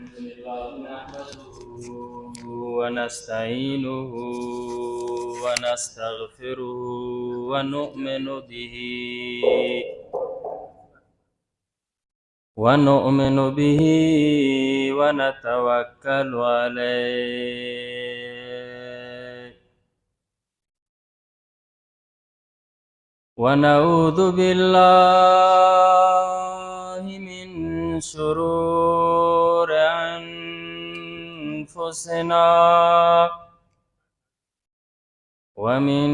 الحمد لله نحمده ونستعينه ونستغفره ونؤمن به ونؤمن به ونتوكل عليه ونعوذ بالله من شرور أنفسنا ومن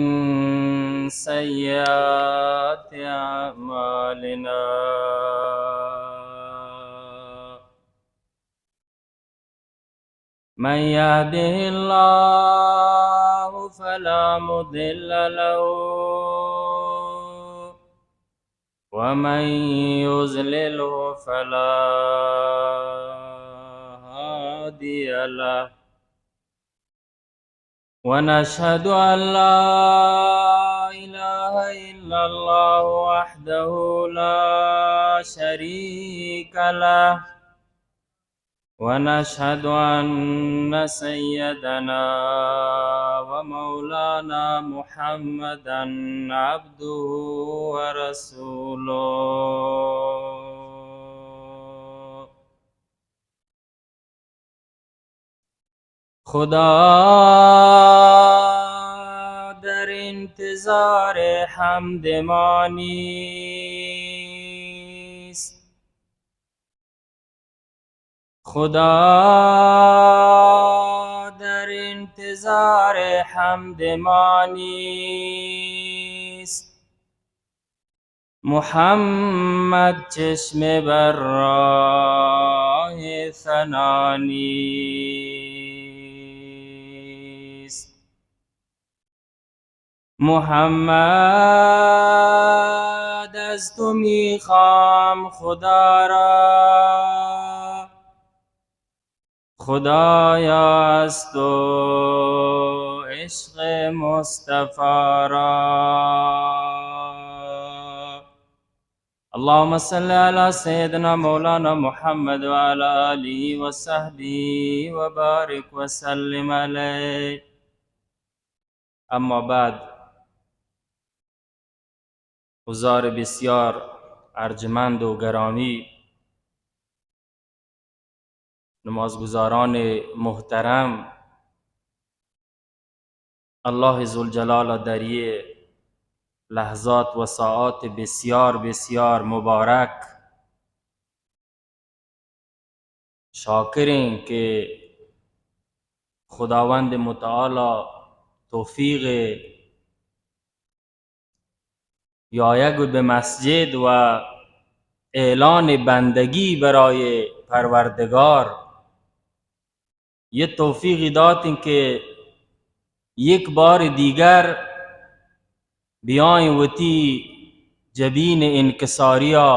سيئات أعمالنا. من يهده الله فلا مضل له ومن يضلله فلا هادي له. ونشهد أن لا إله إلا الله وحده لا شريك له، ونشهد أن سيدنا ومولانا محمدا عبده ورسوله. خدا در انتظار حمد ما نیست. خدا در انتظار حمد ما نیست. محمد چشم بر راه ثنا نیست. محمد، از تو می‌خوام خدا را، خدایا از تو عشق مصطفی را. اللهم صل على سيدنا مولانا محمد وعلى آله وصحبه وبارك وسلم عليه. اما بعد، حضار بسیار ارجمند و گرامی، نمازگزاران محترم، الله ذوالجلال در یہ لحظات و ساعات بسیار بسیار مبارک شاکریں کہ خداوند متعالی توفیق یایگ به مسجد و اعلان بندگی برای پروردگار، یہ توفیقی داتیں کہ یک بار دیگر بیائیں وتی جبین انکساریا،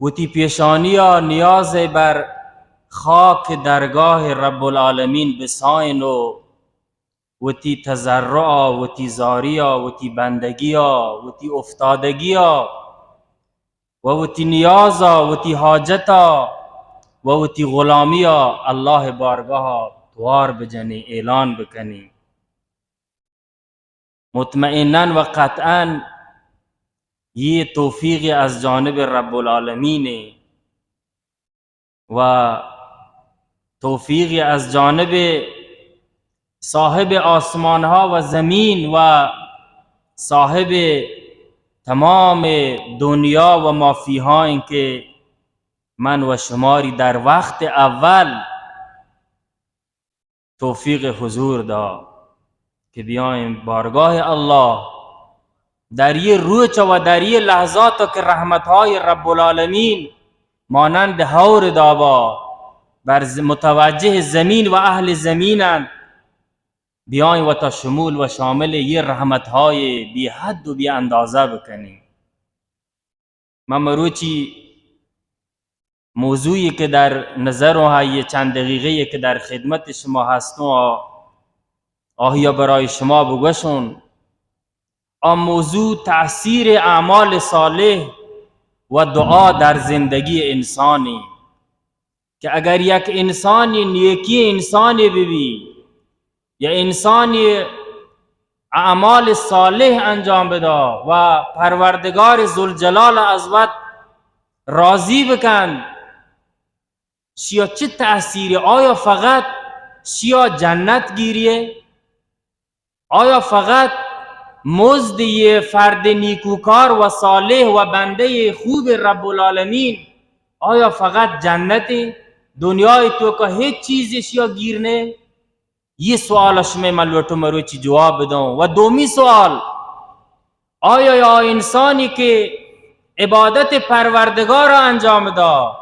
وتی پیشانیا نیاز بر خاک درگاہ رب العالمین بسائیں و وتی تضرعا، وتی زاریا، وتی بندگیا، وتی افتادگیا و وتی نیازا، وتی حاجتا و وتی غلامیا اللہ بارگاہا توار بجنیں، اعلان بکنیں. مطمئناً و قطعاً یہ توفیق از جانب رب العالمین و توفیق از جانب صاحب آسمان ها و زمین و صاحب تمام دنیا و ما فیها، این که من و شماری در وقت اول توفیق حضور دا که بیایم بارگاه الله در یه روچ و در یه لحظات که رحمت‌های رب العالمین مانند هور دابا بر ز-، متوجه زمین و اهل زمینند، بیایم و تا شمول و شامل یه رحمت‌های بی حد و بی اندازه بکنیم. من مروچی موضوعی که در نظرم هست، یه چند دقیقه‌ای که در خدمت شما هستم، آ-، آهیا برای شما بگوشم. آ موضوع تأثیر اعمال صالح و دعا در زندگی انسانی. کہ اگر یک انسانی نیکی انسانی ببی یا انسانی اعمال صالح انجام بدا و پروردگار ذوالجلال از وت راضی بکن، شیا چه تأثیری؟ آیا فقط شیا جنت گیریه؟ آیا فقط مزد یه فرد نیکوکار و صالح و بندهٔ خوب رب العالمین، آیا فقط جنت؟ دنیای توکا هیچ چیزی شیا گیر نه؟ یه سوال شمه من لوٹو مروچی جواب بدوں. و دومی سوال، آیا یا انسانی که عبادت پروردگار انجام دا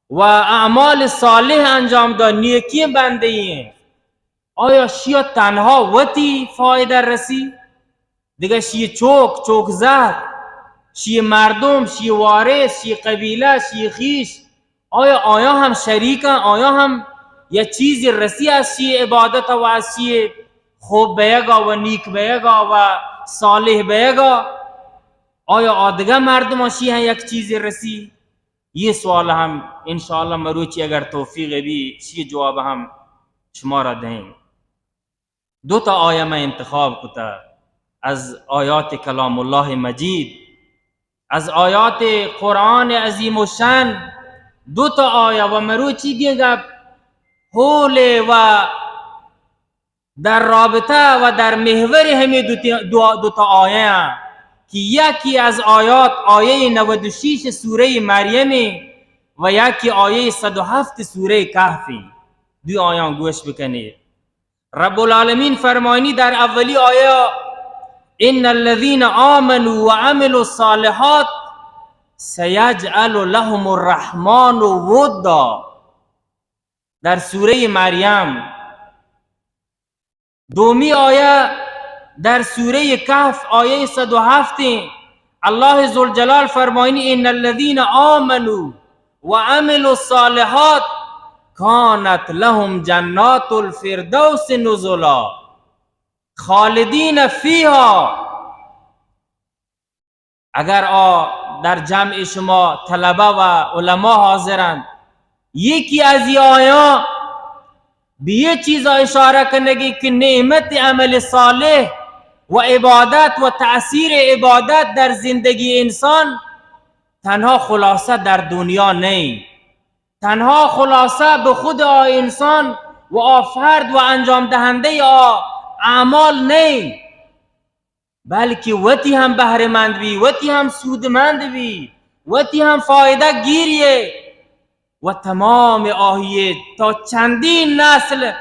و اعمال صالح انجام دا، نیکی بنده ایں، آیا شیا تنها وتی فایده رسی؟ دگه شی چوک، چوک زهر، شی مردم، شی وارث، شی قبیله، شی خیش، آیا آیا هم شریکن؟ آیا هم یه چیزی رسی از شی عبادت و از شی خوب بیگا و نیک بیگا و صالح بیگا؟ آیا آ دگه مردم شی هم یک چیزی رسی؟ یه سوال هم انشاءالله مروچی اگر توفیق بی، شی جواب هم شما را دهیم. دو تا آیه من انتخاب کتا از آیات کلام الله مجید، از آیات قرآن عظیم و شان. دو تا آیه و مروچی گه گپ حول و در رابطه و در محور همه دو تی-، دو، دو تا آیه هن که یکی از آیات آیه نود و شش سورهٔ مریم و یکی آیه صد و هفت سورهٔ کهف. دو آیان گوش بکنید. رب العالمین فرمانی در اولی آیه: «ان الذين آمنوا وعملوا الصالحات سيجعل لهم الرحمن ودا.» در سورهٔ مریم. دومی آیه در سورهٔ کهف، آیه صد و هفت، الله ذوالجلال فرماینی: «ان الذين آمنوا وعملوا الصالحات كانت لهم جنات الفردوس نزلا خالدين فيها.» اگر آ در جمع شما طلبه و علما حاضرند، یکی از ای آیان به یه چیزا اشاره کنگی که نعمت عمل صالح و عبادت و تأثیر عبادت در زندگی انسان تنها خلاصه در دنیا نئیں، تنها خلاصه به خود آ انسان و آ فرد و انجام دهندهٔ آ اعمال نئیں، بلکه وتی هم بهره‌مند بی، وتی هم سودمند بی، وتی هم فایده گیریه و تمام آهیه تا چندین نسل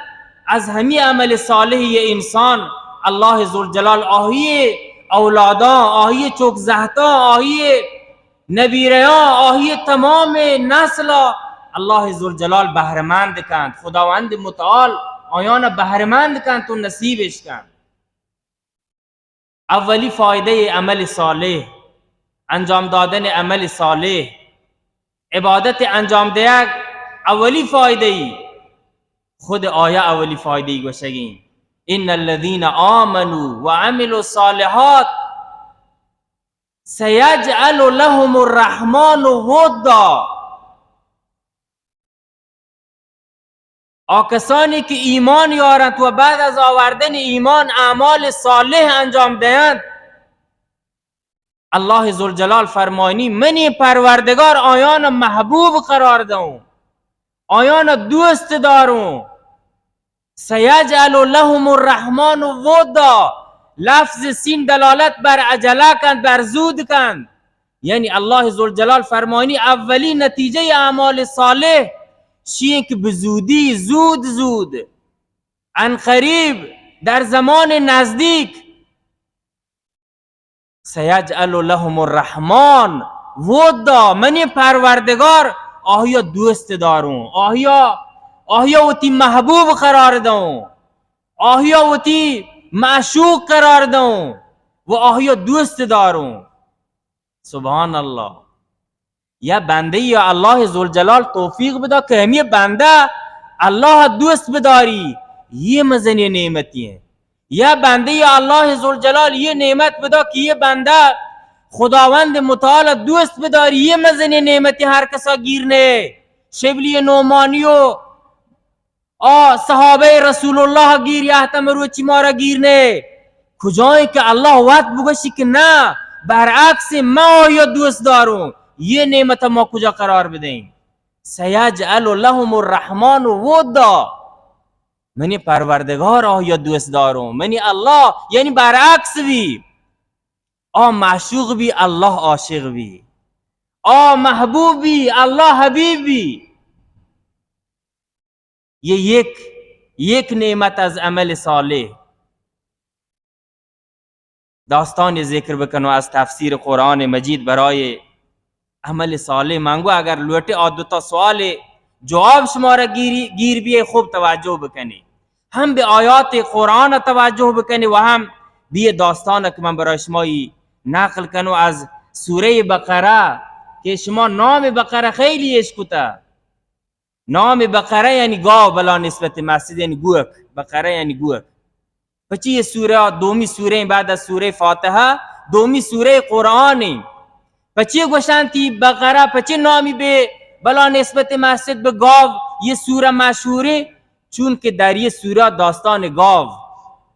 از همی عمل صالح انسان، الله ذوالجلال آهیه اولادان، آهیه چوک زهتان، آهیه نبیرهان، آهیه تمام نسلا الله ذوالجلال بهره‌مند کنت. خداوند متعال آیان بهره‌مند کنت و نصیبش کنت. اولی فایدهٔ عمل صالح، انجام دادن عمل صالح، عبادت انجام دیگ، اولی فایدهٔ، خود آیه اولی فایدهٔ گوشگی: «ان الذين آمنوا وعملوا الصالحات سيجعل لهم الرحمن ودا.» آ کسانی که ایمان یارنت و بعد از آوردن ایمان اعمال صالح انجام دهند، الله ذوالجلال فرماینی: منی پروردگار آیان محبوب قرار دئوں، آیان دوست داروں. سیجعل لهم الرحمن ودا. لفظ سین دلالت بر عجله کند، بر زود کند. یعنی الله ذوالجلال فرمانی اولی نتیجهٔ اعمال صالح شیئے که به زودی، زود زود، عن قریب، در زمان نزدیک، سیجعل لهم الرحمن ودا، منی پروردگار آهیا دوست داروں، آهیا، آهیا وتی محبوب قرار دئوں، آهیا وتی معشوق قرار دئوں و آهیا دوست داروں. سبحان الله. یا بندہ یا الله ذوالجلال توفیق بدا که همی بندہ الله دوست بداری، یه مزنی نعمتی هیں. یا بندہ یا الله ذوالجلال یه نعمت بدا که یه بندہ خداوند متعال دوست بداری، یه مزنی نعمتی هر کسا گیر نه. شبلی نعمانی و آ صحابہ رسول اللہ گیر یا ہتم روچی مارا گیر نے۔ کجائیں کہ اللہ وت بگوشی کہ نہ، برعکس ما آیا دوست داروں، یہ نعمت ما کجا قرار بدیں؟ سیجعل لهم الرحمن ودا، منی پروردگار آیا دوست داروں، منی اللہ، یعنی برعکس بھی، آ معشوق بھی، اللہ عاشق بھی، آ محبوب بھی، اللہ حبیب بھی۔ یہ یک، یک نعمت از عمل صالح۔ داستانی ذکر بکنوں از تفسیر قرآن مجید برای عمل صالح۔ منگو اگر لوٹے آ دوتا سوال جواب شمارا گیری، گیر بیئے، خوب توجہ بکنی۔ ہم بہ آیات قرآن توجہ بکنی و ہم بہ یہ داستان کہ من برای شمایی نقل کنوں از سورہ بقرہ کہ شما نام بقرہ خیلی اشکتا۔ نام بقرہ یعنی گاو، بلا نسبت مسجد یعنی گوک۔ بقرہ یعنی گوک۔ پچی یہ سورہ، دومی سورہ بعد از سورہ فاتحہ، دومی سورہ قرآن۔ پچی گوشان تی بقرہ، پچی نامی بہ بلا نسبت مسجد بہ گاو، یہ سورہ مشہور ہے، چون کہ در یہ سورہ داستان گاو،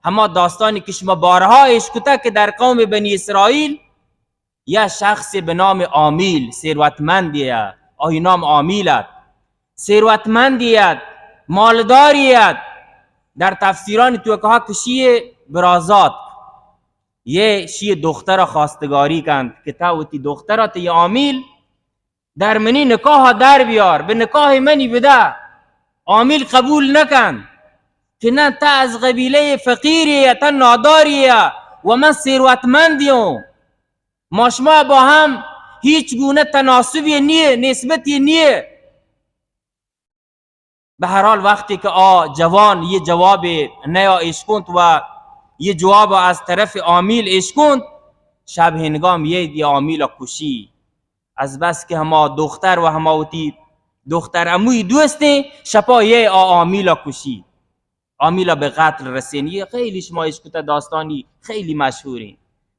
ہما داستانی کہ شما بارہا اشکتا کہ در قوم بنی اسرائیل، یا شخص بہ نام عامیل، ثروتمندی ات، آئی نام عامیل ات، ثروتمندی ات، مالداری ات۔ در تفسیران توکا کشی برازات، یہ شی دختر خواستگاری کند کہ تا وتی دختر تی عامیل در منی نکاح در بیار، بہ نکاح منی بدہ۔ عامیل قبول نکند کہ نہ، تا از قبیلہ فقیری یا تا ناداری یا و من ثروتمندی ہوں۔ ما شما با ہم ہیچ گونه تناسبی نیه، نسبتی نیه۔ بہ ہر حال وقتی کہ آ جوان یہ جواب نیا اشکنت و یہ جواب از طرف عامیل اشکنت، شب ہنگام یہ دی عامیل کشی۔ از بس کہ ہما دختر و ہما وتی دختر عموی دوستیں، شپا یہ آ عامیل کشی۔ عامیل بہ قتل رسینی، خیلی شما اشکتا داستانی خیلی مشہوریں۔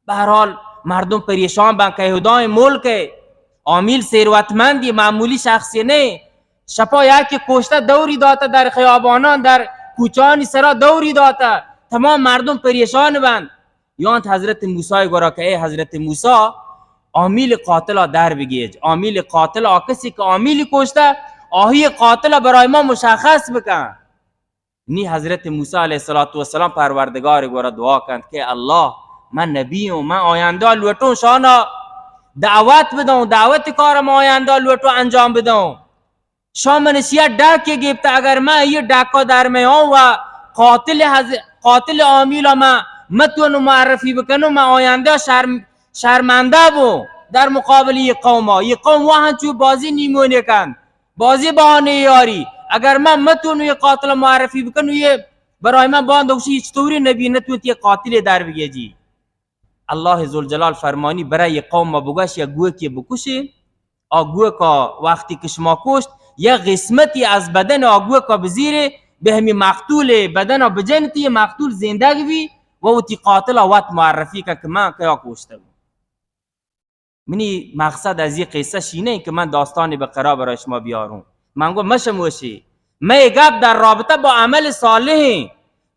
بہ ہر حال مردم پریشان بن کہ ہدائیں ملک ہے، عامیل ثروتمندی معمولی شخصی نہیں۔ شپا یکی کشتا دوری داتا در خیابانان، در کوچانی سرا دوری داتا، تمام مردم پریشان بند۔ یانت حضرت موسی گورا کہ اے حضرت موسی، عامیل قاتلا در بگیج، عامیل قاتل آ کسی کہ عامیل کشتا، آہی قاتلا برای ما مشخص بکن۔ نی حضرت موسی علیہ الصلوۃ والسلام پروردگار گورا دعا کنت کہ اللہ، من نبی ہوں، من آینده لوٹوں شانا دعوت بدوں، دعوت کار من آینده لوٹوں انجام بدوں۔ شاہ من شیا ڈاکے گپت، اگر من یہ ڈاکا در میں آؤں و قاتل حض-، قاتل عامیلا من متونوں معرفی بکنوں، من آینده شرم-، شرمندہ بوں در مقابل یہ قوما۔ یہ قوم وہاں چو بازی نیمونے کن، بازی بہانے یاری۔ اگر من متونوں یہ قاتل معرفی بکنوں، یہ برای من باند گوشی ہچ طوری نبی نتونت یہ قاتل در بگیجی۔ اللہ ذوالجلال فرمانی، برای یہ قوم ما بگوش یا گوکے بکشے۔ آ گوکا وقتی کہ شما کشت، یک قسمتی از بدن آ گوکا بزیرے، بہ ہمی مقتول بدنا بجنتی، مقتول زندگ بی و وتی قاتلا وت معرفی کن کہ من کیا کشتگ۔ منی مقصد از یہ قصہ شی نہیں کہ من داستان بقرہ برای شما بیاروں۔ من گو مشم وشی۔ میں گپ در رابطہ با عمل صالح ہیں۔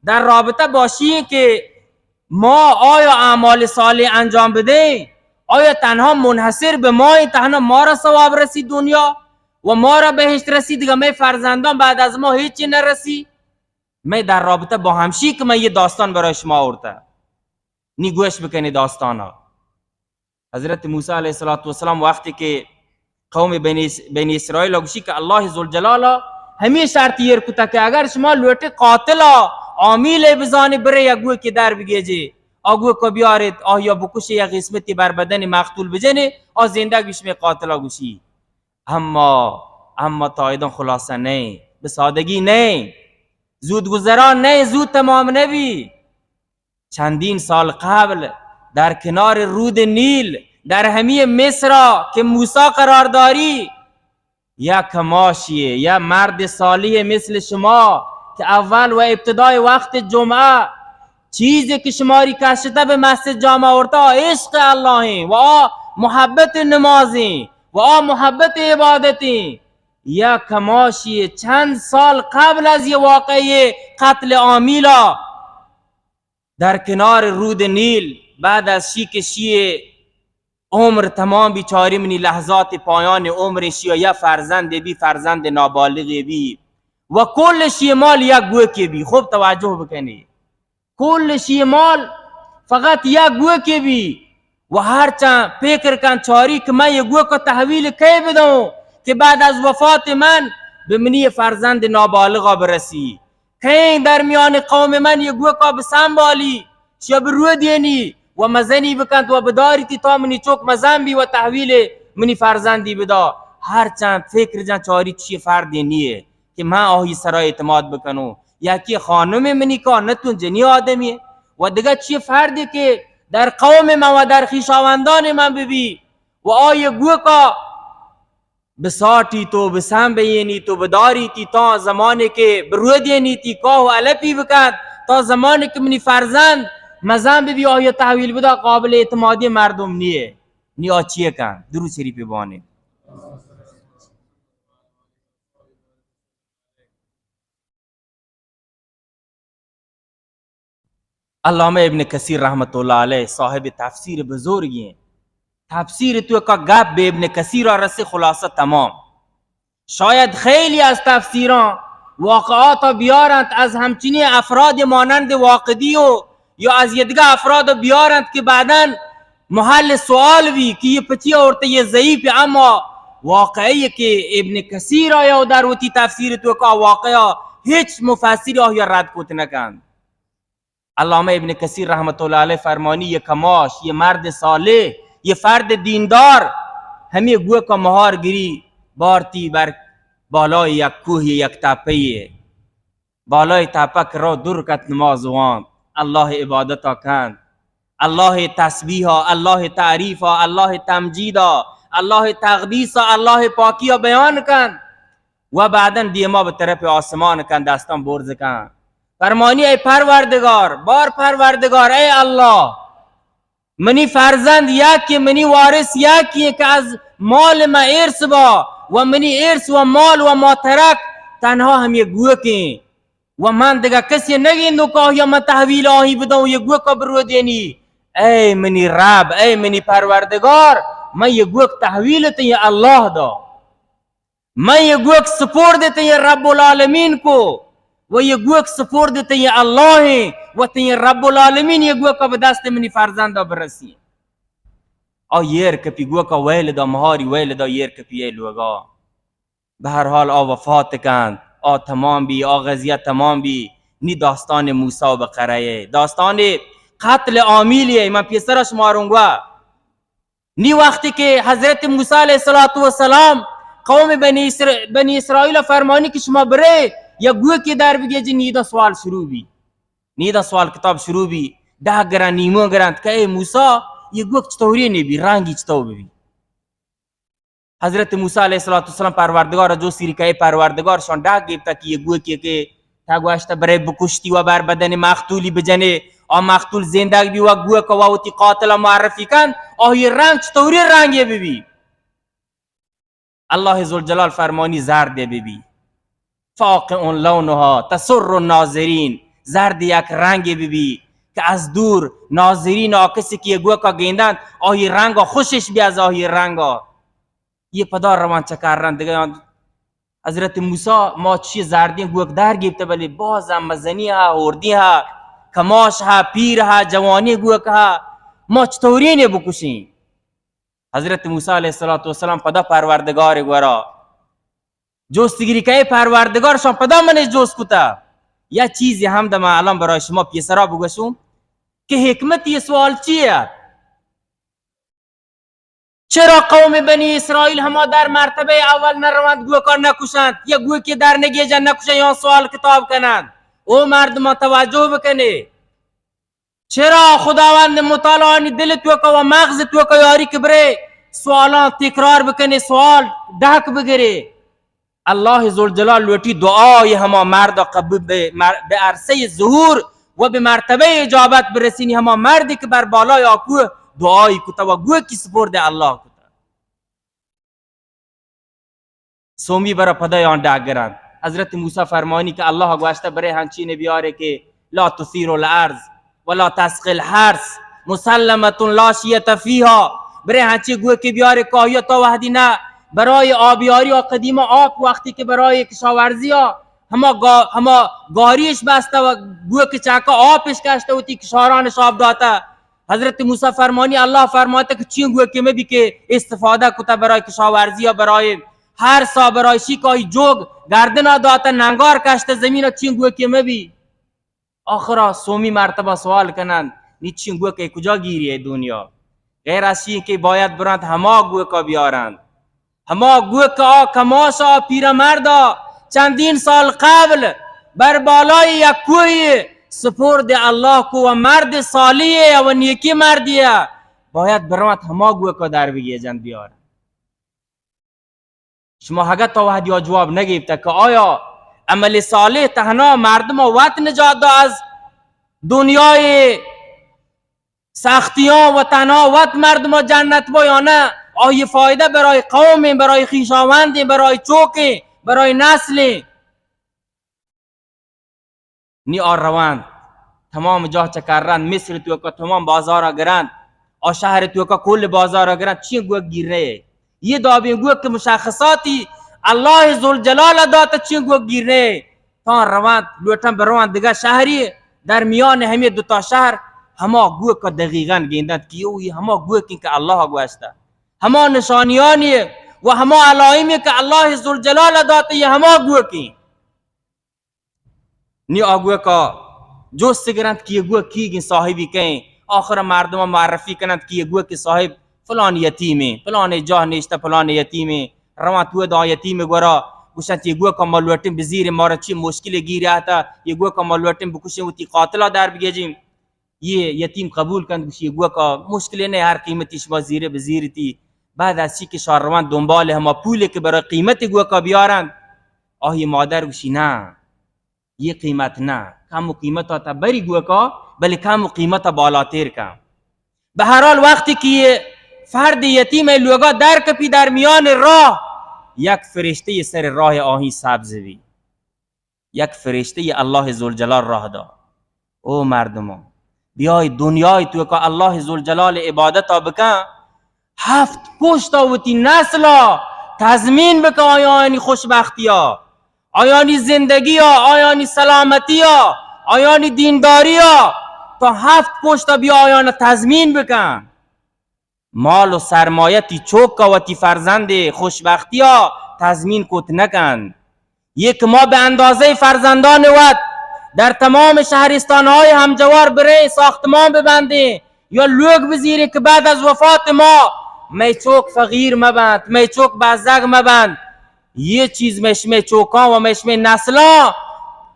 در رابطہ با شی ہیں کہ ما آیا اعمال صالح انجام بدیں؟ آیا تنہا منحصر بہ ما ہیں، تنہا ما را ثواب رسی دنیا و ما را بہشت رسی، دگہ مئے فرزندان بعد از ما ہیچی نرسی؟ میں در رابطہ با ہمشی کہ من یہ داستان برای شما آورتا۔ نی گوش بکنی داستانا۔ حضرت موسی علیہ الصلوۃ والسلام وقتی کہ قوم بنی اس-، بنی اسرائیل گوشی کہ اللہ ذوالجلال ہمیں شرط ایر کتا کہ اگر شما لوٹے قاتلا عامیل بزانے، برے یا گوکے در بگیجے، آ گوکا بیارت، آ یا بکشے، یا قسمتی بر بدن مقتول بجنے، آ زندگ بی۔ شمے قاتلا گوشی، اما، اما تا ایدان خلاصہ نہیں، بہ سادگی نہیں، زود گذران نہیں، زود تمام نبی۔ چندین سال قبل در کنار رود نیل، در ہمی مصرا کہ موسی قرار داری، یک کماشی، یک مرد صالح مثل شما کہ اول و ابتدای وقت جمعہ چیزی کہ شماری کشتہ بہ مسجد جامع آورتہ، آ عشق اللہ ہیں و آ محبت نمازیں و آ محبت عبادتیں۔ یک کماشی چند سال قبل از یہ واقعہ قتل عامیلا در کنار رود نیل، بعد از شی که شی عمر تمام بی، چاری منی لحظات پایان عمر شی، یا فرزند بی، فرزند نابالغ بی و کل شی مال یک گوکے بی. خوب توجه بکنی، کل شی مال فقط یک گوکے بی و هر چند فکر کن چاری که من یہ گوکا تحویل کئے بدوں که بعد از وفات من به منی فرزند نابالغا برسی. کئیں در میان قوم من یہ گوکا بسنبالی، شیا برودینی و مزنی بکنت و بداریتی تا منی چک مزن بی و تحویل منی فرزندی بدا. هر چند فکر جن چاری چی فردی نیه که من آهی سرا اعتماد بکنوں. یکی خانم منی کا نتون جنی آدمی و دگه چی فردی که در قوم من و در خیشاوندان من ببی و آی گوکا بساٹیت و بسنبینیت و بداریتی تا زمانے که برودینیتی کاه و علپی بکت، تا زمانے که منی فرزند مزن ببی آیا تحویل بدا، قابل اعتمادی مردم نیه. نی آ چیه کن؟ درود شریف بانی. علامہ ابن کثیر رحمت اللہ علیہ صاحب تفسیر بزرگی ہیں. تفسیر تو کا گپ به ابن کثیر رسے، خلاصہ تمام. شاید خیلی از تفسیران واقعات بیارند از همچنین افراد مانند واقدی و یا از یه دیگه افراد بیارند که بعداً محل سوال بی که یہ پچی آورته، یہ ضعیف، اما واقعی که ابن کثیر آیا و در وتی تفسیر تو کا واقعا هیچ مفسر آیا رد کت نکند. علامہ ابن کثیر رحمت اللہ علیہ فرمانی، یہ کماش، یہ مرد صالح، یہ فرد دیندار، ہمیں گوکا مہار گری بارتی بر بالای یک کوہ، یک تپه، بالای تپک رو دور کت نماز وان، اللہ عبادتا کند، اللہ تسبیحا، اللہ تعریفا، اللہ تمجیدا، اللہ تقدیسا، اللہ پاکیا بیان کند و بعداً دیما به طرف آسمان کند، دستان برز کند. فرمانی، ای پروردگار، بار پروردگار، ای اللہ، منی فرزند یکی، منی وارث یکی که از مال من ارث با و منی ارث و مال و ما ترک تنها ہمیں گوکیں و من دگه کسی نگیندوں که آیا من تحویل آہی بدوں، یہ گوکا برودینی. اے منی رب، اے منی پروردگار، من یہ گوک تحویل تئیں اللہ دا. من یہ گوک سپرد تئیں رب العالمین کو و یہ گوک سپرد تئیں اللہ ہیں و تئیں رب العالمین یہ گوکا به دست منی فرزندا برسی. آ یر کپی گوکا well the, Mahari well the, یر کپی اے لوگا. به هر حال آ وفات کند، آ تمام بی، آ قضیه تمام بی. نی داستان موسی بقره، داستان قتل عامیل، من پیسرا شماروں گوا. نی وقتی که حضرت موسی علیہ الصلوۃ والسلام قوم بنی اسر-، بنی اسرائیل فرمانی که شما برے یا گوکی در بگیجی، نیدا سوال شروع بی. نیدا سوال کتاب شروع بی. ڈاک گران، نیمو گران که اے موسی، یہ گوک چطوری نبی، رنگی چطور بی؟ حضرت موسی علیہ الصلوۃ والسلام پروردگار جو سری که اے پروردگار، شان ڈاک گیپتا که یہ گوکی که تا گوشت برے بکشتی و بر بدن مقتولی بجنے، آ مقتول زندگ بی و گوک و وتی قاتل معرفی کن، آہی رنگ چطوری رنگی ببی؟ اللہ ذوالجلال فرمانی زرد ببی، فاقع لونها تسر الناظرین، زرد یک رنگ ببی که از دور ناظرین، آ کسی که گوکا گیندند، آہی رنگا خوشش بی از آہی رنگا. یہ پدا روان چکر رند دگہ. حضرت موسی، ما چی زردیں گوک در گیپتہ، بلے باز ہم مزنی ہا، ہوردی ہا، کماش ہا، پیر ہا، جوانی گوک ہا، ما چطورین بکشیں؟ حضرت موسی علیہ الصلوۃ والسلام پدا پروردگار گورا جوستگیری کہ اے پروردگار، شان پدا من جوست کتا. یا چیزی ہم دما الان برای شما پیسرا بگوشوں کہ حکمت یہ سوال چیے؟ چرا قوم بنی اسرائیل ہما در مرتبہ اول نہ روند گوکا نہ کشند، یا گوکی در نگیجند نہ کشند، یا سوال کتاب کنند؟ او مردمان توجہ بکنے، چرا خداوند متعالی آنی دل توکا و مغز توکا یاری کہ برے سوالان تکرار بکنے، سوال ڈاک بگرے؟ اللہ ذوالجلال لوٹی دعای ہما مرد قبول بہ، مر-، بہ عرصہ ظہور و بہ مرتبہ اجابت برسینی، ہما مردی کہ بر بالای آ کوہ دعای کتا و گوکی سپرد اللہ کتا. سومی برا پدا یان ڈاگران۔ حضرت موسی فرمانی کہ اللہ گوشتہ، برے ہنچین بیارے کہ لا تثیر الارض ولا تسقی الحرث مسلمة لا شیة فیها۔ برے ہنچی گوکے بیارے کہ آیا تا وحدی نہ برای آبیاری آ قدیمہ آپ وقتی کہ برای کشاورزی آ ہما گا-، ہما گاریش بستہ و گوک چکا آپش کشتہ وتی کشارانش آب داتہ۔ حضرت موسی فرمانی، اللہ فرماتا کہ چین گوکے مبی کہ استفادہ کتا برای کشاورزی یا برای ہر سا برای شی کہ آئی جوگ گردنا داتا ننگار کشتہ زمین، چین گوکے مبی۔ آخرا سومی مرتبہ سوال کنند، نی چین گوکے کجا گیری اے دنیا؟ غیر از چین کہ باید برند ہما گوکا بیارند۔ ہما گوک آ کماش آ پیرمرد آ چندین سال قبل بر بالای یک کوہی سپرد اللہ کو و مرد صالح و نیکی مردی۔ باید برانت ہما گوک آ در بگیجنت بیار۔ شما ہگہ تا وحدی آ جواب نگیپتہ کہ آیا عمل صالح تہنا مردم آ وت نجات دا از دنیای سختیاں و تناوت مردم جنت با یا نہ؟ آئی فائدہ برای قومیں، برای خیشاوندیں، برای چوکیں، برای نسلیں۔ نی آ روند تمام جاہ چکر رند، مصر توکا تمام بازارا گرند، آ شہر توکا کل بازارا گرند، چین گوک گیر رہے؟ یہ دابیں گوک کہ مشخصاتی اللہ ذوالجلال داتا، چین گوک گیر رہے؟ تاں روانت، لوٹن بروانت دگہ شہری، در میان ہمے دوتا شہر ہما گوک ء دقیقاً گندنت کہ او یہ ہما گوک انت کہ اللہ ء گوشتہ، ہما نشانیانی و ہما علائمی کہ اللہ ذوالجلال ء داتہ، یہ ہما گوک انت۔ نی آ گوک ء جست گرنت کہ یہ گوک کیگ انت، صاحبی کئے انت؟ آخر مردم معرفی کننت کہ یہ گوک صاحب فلان یتیمیں، فلان جاہ نشتہ، فلان یتیمیں۔ روانت ود آ یتیم گورا، گوشنت، یہ گوکا ما لوٹیں بزیریں، مارا چی مشکل گیر آتا، یہ گوکا ما لوٹیں بکشیں، وتی قاتلا در بگیجیں۔ یہ یتیم قبول کنت، گوشی، یہ گوکا مشکل نہ، ہر قیمتی شما زیرے بزیرتی۔ بعد از چی کہ شار روانت دنبال ہما پولے کہ برای قیمت گوکا بیارنت، آہی مادر گوشی، نہ، یہ قیمت نہ، کم و قیمت آتا بری گوکا، بلے کم و قیمت بالاتر کن۔ بہرحال وقتی کہ یہ فرد یتیم ء لوگا در کپی، در میان راہ یک فرشتے سر راہ آہی سبز بی، یک فرشتے اللہ ذوالجلال راہ دا، او مردمو، بیای دنیای توکا اللہ ذوالجلال عبادتا بکن، ہفت پشتا وتی نسلا تضمین بکن آیانی خوشبختیا، آیانی زندگیا، آیانی سلامتیا، آیانی دینداریا، تا ہفت پشتا بیا آیانا تضمین بکن۔ مال و سرمایہ تی چوکا وتی فرزند خوشبختیا تضمین کت نکن۔ یک ما به اندازهٔ فرزندان وت در تمام شهرستان‌های همجوار بریں ساختمان ببندیں یا لوگ بزیریں که بعد از وفات ما مئے چوک فقیر مبنت، مئے چوک بزگ مبنت۔ یہ چیز مئے شمئے چوکاں و مئے شمئے نسلاں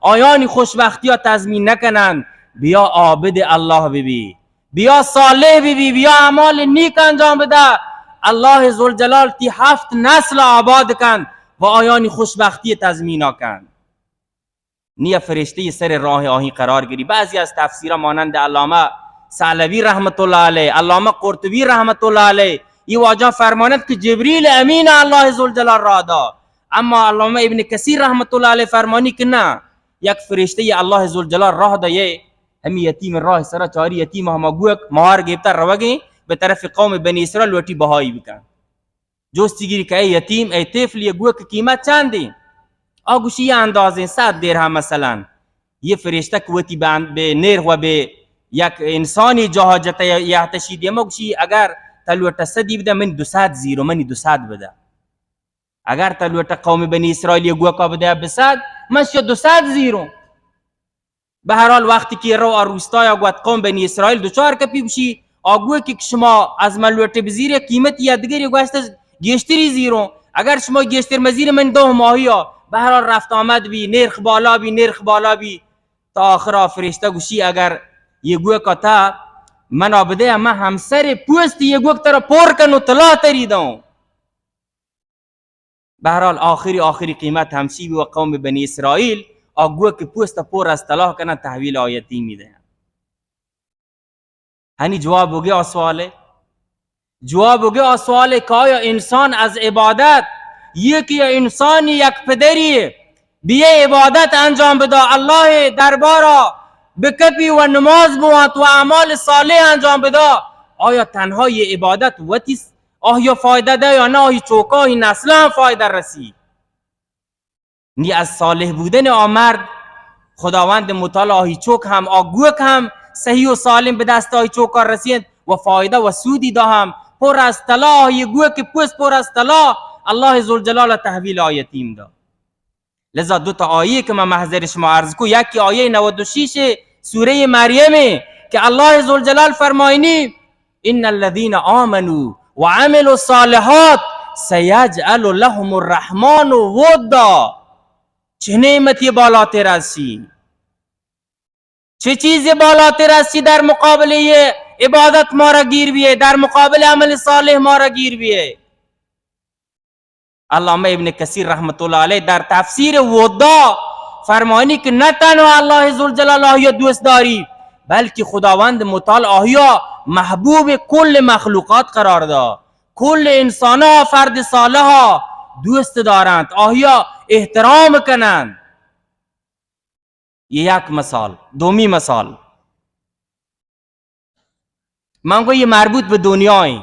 آیانی خوشبختیا تضمین نکننت۔ بیا عابد اللہ ببی۔ بیا صالح ببی، بیا اعمال نیک انجام بدہ۔ اللہ ذوالجلال تی ہفت نسل آباد کن و آیانی خوشبختی تضمینا کن۔ نی فرشتہ سر راہ آہی قرار گری۔ بعضی از تفسیرہ مانند علامہ ثعلبی رحمت اللہ علیہ، علامہ قرطبی رحمت اللہ علیہ، یہ واجہ فرمانت کہ جبریل امین اللہ ذوالجلال راہ دا۔ اما علامہ ابن کثیر رحمت اللہ علیہ فرمانی کہ نہ، یک فرشتہ اللہ ذوالجلال راہ دا، یہ ہمی یتیم راہ سرا چاری، یتیم ہما گوک مہار گیپتا روگیں، بہ طرف قوم بنی اسرائیل لوٹی بہائی بکن۔ جستی گیری کہ اے یتیم، اے طفل، یہ گوک قیمت چندیں؟ آ گوشی، یہ اندازیں صد درہم مثلاً۔ یہ فرشتہ کہ وتی بہ نرخ و بہ یک انسانی جاہا جتہ یا تشی دیما، گوشی، اگر تا لوٹہ صدی بدہ، من دو صد زیرو، منی دو صد بدہ۔ اگر تا لوٹہ قوم بنی اسرائیل یہ گوکا بدہ بہ صد، من شو دو صد زیرو۔ بہرحال، وقتی کہ رو آ روستایا گوت، قوم بنی اسرائیل دچار کپی، گوشی، آ گوکی کہ شما از من لوٹے بزیرے، قیمت یا دگری گوشت گیشتری زیروں، اگر شما گیشتر مزیر من دو ماہیا۔ بہرحال رفت آمد بی، نرخ بالا بی، نرخ بالا بی، تا آخرا فرشتہ گوشی، اگر یہ گوکا تا منا بدے، من ہمسر پوست یہ گوک ترا پور کنو، طلا تری دوں۔ بہرحال، آخری، آخری قیمت ہمشی بی و قوم بنی اسرائیل آ گوک پوست پر از طلا کنن، تحویل آ یتیمی دہن۔ ہنی جواب ہوگے آ سوالے؟ جواب ہوگے آ سوالے کہ آیا انسان از عبادت یہ کہ انسانی یک پدری بیئے عبادت انجام بدا، اللہ دربارا بکپی و نماز بوانت و اعمال صالح انجام بدا، آیا تنها یہ عبادت وتی س-، آیا فائدہ دے یا نہ آئی چوکا، آئی نسلان فائدہ رسی؟ نی از صالح بودن آ مرد خداوند متعال آئی چوک ہم، آ گوک ہم صحیح و سالم به دست آئی چوکا رسید و فائدہ و سودی دا ہم. پر از طلا، آئی گوک پوست پر از طلا، اللہ ذوالجلال تحویل آ یتیم دا. لذا دو تا آیه که من محضر شما عرض کو، یکی آیه نود و شش سورهٔ مریم که الله ذوالجلال فرماینی: «ان الذين آمنوا وعملوا الصالحات سيجعل لهم الرحمن ودا.» چه نعمتی بالاتر از چی؟ چه چیزی بالاتر از چی در مقابل یہ عبادت ما را گیر بیه، در مقابل عمل صالح ما را گیر بیه؟ علامہ ابن کثیر رحمت اللہ علیہ در تفسیر ودا فرمانی که نه تنها الله ذوالجلال آهیا دوست داری، بلکه خداوند متعال آهیا محبوب کل مخلوقات قرار دا. کل انسانا فرد صالحا دوست دارند، آهیا احترام کنند. یہ یک مثال. دومی مثال، من گو یہ مربوط به دنیا ایں.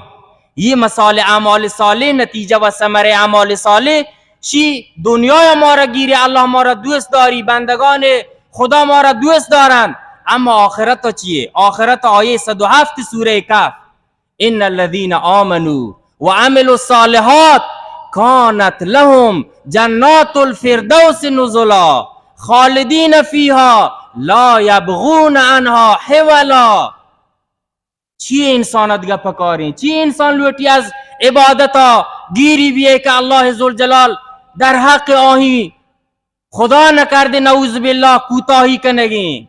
یہ مثال اعمال صالح، نتیجہ و ثمرہ اعمال صالح، شی دنیا ما را گیری، الله ما را دوست داری، بندگان خدا ما را دوست دارند. اما آخرت چیه؟ آخرت آیه صد و هفت سورہ کهف: «ان الذين آمنوا وعملوا الصالحات كانت لهم جنات الفردوس نزلا خالدين فيها لا يبغون عنها حولا.» چی انسان ادگا پکاریں؟ چی انسان لوٹی از عبادتا گیری بیئے که الله ذوالجلال در حق آهی خدا نکرده نعوذ بالله کوتاهی کنگیں؟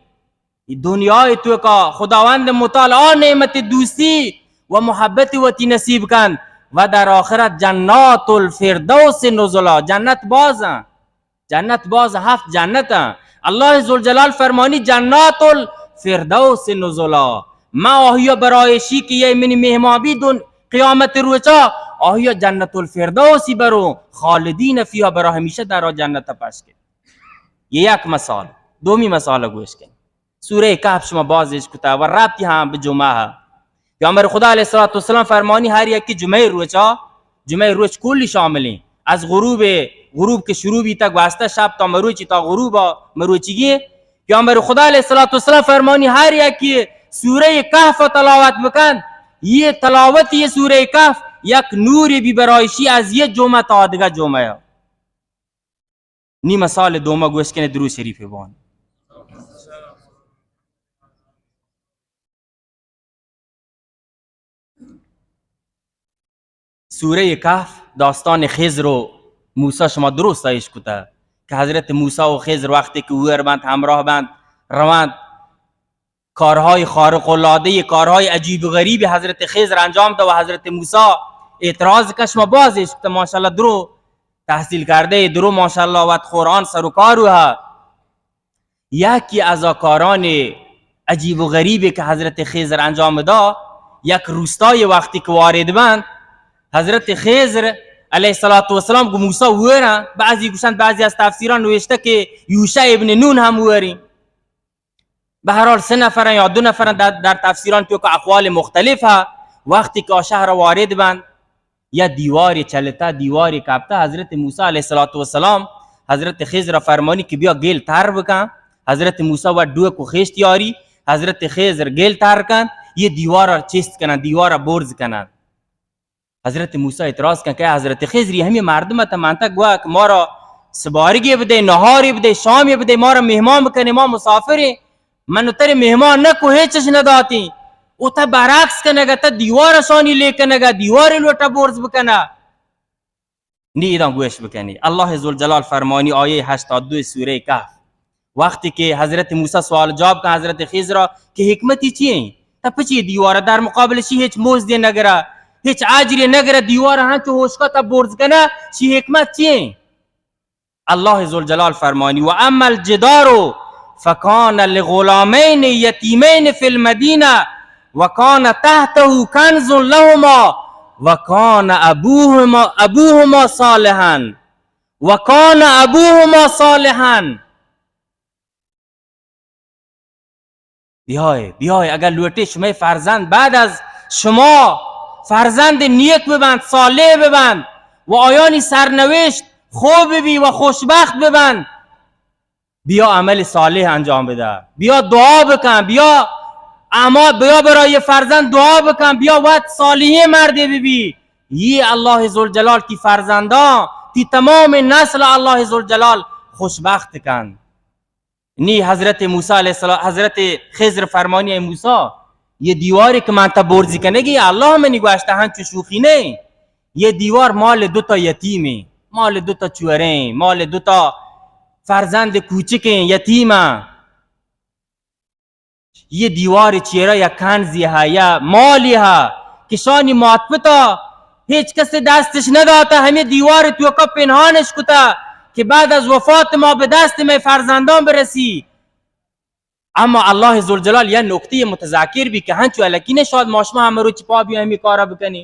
ای دنیای توکا خداوند متعال آ نعمت دوستی و محبت وتی نصیب کن و در آخرت جنات الفردوس نزلا، جنت بازن، جنت باز هفت جنتن. الله ذوالجلال فرمانی: «جنات الفردوس نزلا.» ما آهیا برای شی که یه منی مهمان بی دن قیامت روچا، آهیا جنت الفردوسی برو، خالدین فیها، برای همیشه در آ جنت پشکه. یہ یک مثال. دومی مثال گوش کن. سورہ کہف شما باز اشکتا و ربطی ہم بہ جمعہ ہا. پیامبر خدا علیہ الصلوۃ والسلام فرمانی ہر یکی جمعہ روچا، جمعہ روچ کلی شاملیں، از غروب، غروب کہ شروع بیتا گواستا شب تا مروچی تا غروب مروچیگی. پیامبر خدا علیہ الصلوۃ والسلام فرمانی ہر یکی سورہ کہف تلاوت بکن، یہ تلاوت یہ سورہ کہف یک نوری بی برایشی از یہ جمعہ تا دگہ جمعہ. نی مثال دوما گوش کنے، درود شریف بوان. سورہ کہف داستان خضر و موسی شما درست اشکتا کہ حضرت موسی و خضر وقتی کہ ور بند، ہمراہ بند، روند، کارهای خارق العاده، کارهای عجیب و غریب حضرت خضر انجام دا و حضرت موسی اعتراض کش ما باز اشکتا. ماشاءالله درو تحصیل کرده، درو ماشاءالله وت قرآن سر و کارو ها. یکی از آ کاران عجیب و غریبی که حضرت خضر انجام دا، یک روستای وقتی که وارد بند، حضرت خضر علیه الصلاة والسلام گو موسی ورن، بعضی گوشند، بعضی از تفسیران نوشته که یوشع ابن نون هم ورین. به هر حال سه نفرن یا دو نفرن، در، در تفسیران تو که اقوال مختلف ها. وقتی که آ شهر وارد بند، یا دیواری چلتا، دیواری کپتا، حضرت موسی علیه الصلاة والسلام حضرت خضر فرمانی که بیا گیل تر بکن. حضرت موسی و ڈوک و خیشت یاری، حضرت خضر گیل تر کن، یہ دیوار را چست کنن، دیوار را برز کنن. حضرت موسی اعتراض کن که حضرت خضر، یہ ہمی مردم تا منطق گوا که ما را سبارگی بده، نهاری بده، شامی بده، ما را مهمان بکنه، ما مسافریں. من ترے مہمان نہ کو، ہچش نہ داتی. او تا برعکس کنگا، تا دیوار شانی لے کنگا، دیوار لوٹا برز بکنا. نی ایدان گوش بکنی. اللہ ذوالجلال فرمانی، آیه هشتاد و دو سورہ کهف، وقتی که حضرت موسی سوال جواب کن حضرت خضر را که حکمتی چی ایں؟ تا پچی دیوار در مقابل شی هچ مزدی نگره، هچ اجری نگره، دیوار هنچو هوشکا تا برز کنه، شی حکمت چی ایں؟ اللہ ذوالجلال فرمانی، و اما الجدار فکان لغلامین یتیمین فی المدینہ و کان تحتہ کنز لهما وکان ابوهما، ابوهما صالحا، وکان ابوهما صالحا. بیائے، بیائے، اگر لوٹے شمئے فرزند بعد از شما فرزند نیک ببند، صالح ببند و آیانی سرنوشت خوب ببی و خوشبخت ببند، بیا عمل صالح انجام بده، بیا دعا بکن، بیا اما بیا برای فرزند دعا بکن، بیا وت صالحین مردے ببی. یہ اللہ ذوالجلال تی فرزندان، تی تمام نسل اللہ ذوالجلال خوشبخت کن. نی حضرت موسی علیہ السلام، حضرت خضر فرمانی: اے موسی، یہ دیواری کہ من تا برزی کنگی، اللہ منی گوشتہ، ہنچو شوخی نہیں. یہ دیوار مال دو تا یتیمیں، مال دو تا چوریں، مال دو تا فرزند کوچکیں، یتیماں. یہ دیوار چیرا یا کنزی ہا، یا مالی ہا، کہ شانی مات پتا ہیچ کس دستش نداتا، ہمیں دیوار توکا پنہانش کتا کہ بعد از وفات ما به دست مئے فرزندان برسی. اما اللہ ذوالجلال یا نکتہ متذکر بی کہ ہنچو الکی نے شاید ما شما ہمے روچ پا بیا ہمے کارا بکنی،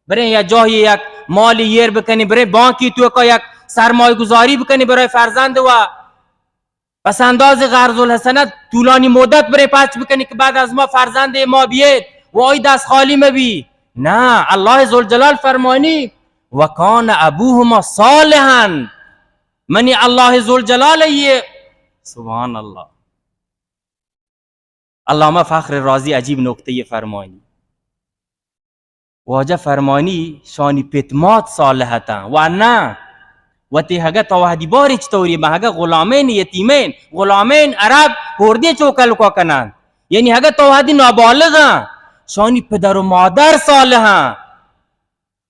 بریں یا جاہی یک مالی ایر بکنی، بریں بانکی توکا یک سرمایہ گذاری بکنی برای فرزند و پس انداز قرض الحسنہ طولانی مدت بریں پچ بکنی کہ بعد از ما فرزند ما بیت و آئی دست خالی مبی. نا، اللہ ذوالجلال فرمانی: وکان ابوهما صالحا. منی اللہ ذوالجلال یہ، سبحان اللہ. علامہ فخر رازی عجیب نکتہ یہ فرمانی. واجہ فرمانی شانی پت مات صالح اتاں. و نہ، وتی ہگہ تا وہدی باری چطوری بہ ہگہ غلامین یتیمین، غلامین عرب ہوردی چوکل کو کنن. یعنی ہگہ تا وہدی نابالغاں، شانی پدر و مادر صالحاں.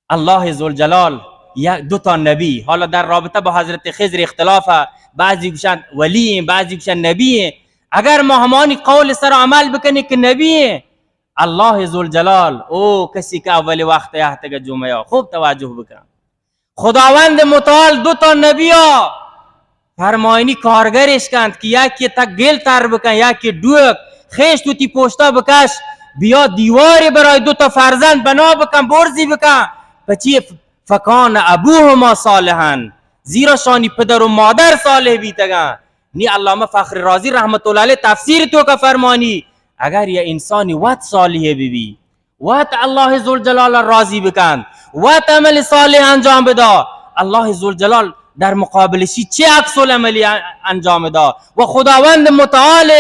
اللہ ذوالجلال یا دو تا نبی، حالا در رابطہ با حضرت خضر اختلاف ہے، بعضی گوشن ولی ہیں، بعضی گوشن نبی ہیں. اگر ما ہمانی قول سر عمل بکنی کہ نبی ہیں، اللہ ذوالجلال، او کسی کہ اول وقت آتگا جمعہ، خوب توجہ بکن. خداوند متعال دو تا نبیا فرمائنی کارگرش کنت کہ یکی تک گل تر بکن، یکی ڈوک، خیش تو تی پشتا بکش، بیا دیواری برای دو تا فرزند بنا بکن، برزی بکن. پچی؟ فکان ابوهما صالحا، زیرا شانی پدر و مادر صالح بیتگن. نی علامہ فخر رازی رحمت اللہ علیہ تفسیر توکا فرمانی، اگر یہ انسانی وت صالح ببی، وت اللہ ذوالجلال راضی بکن، وت عمل صالح انجام بدا، اللہ ذوالجلال در مقابل شی چه عکس العملی انجام دا و خداوند متعال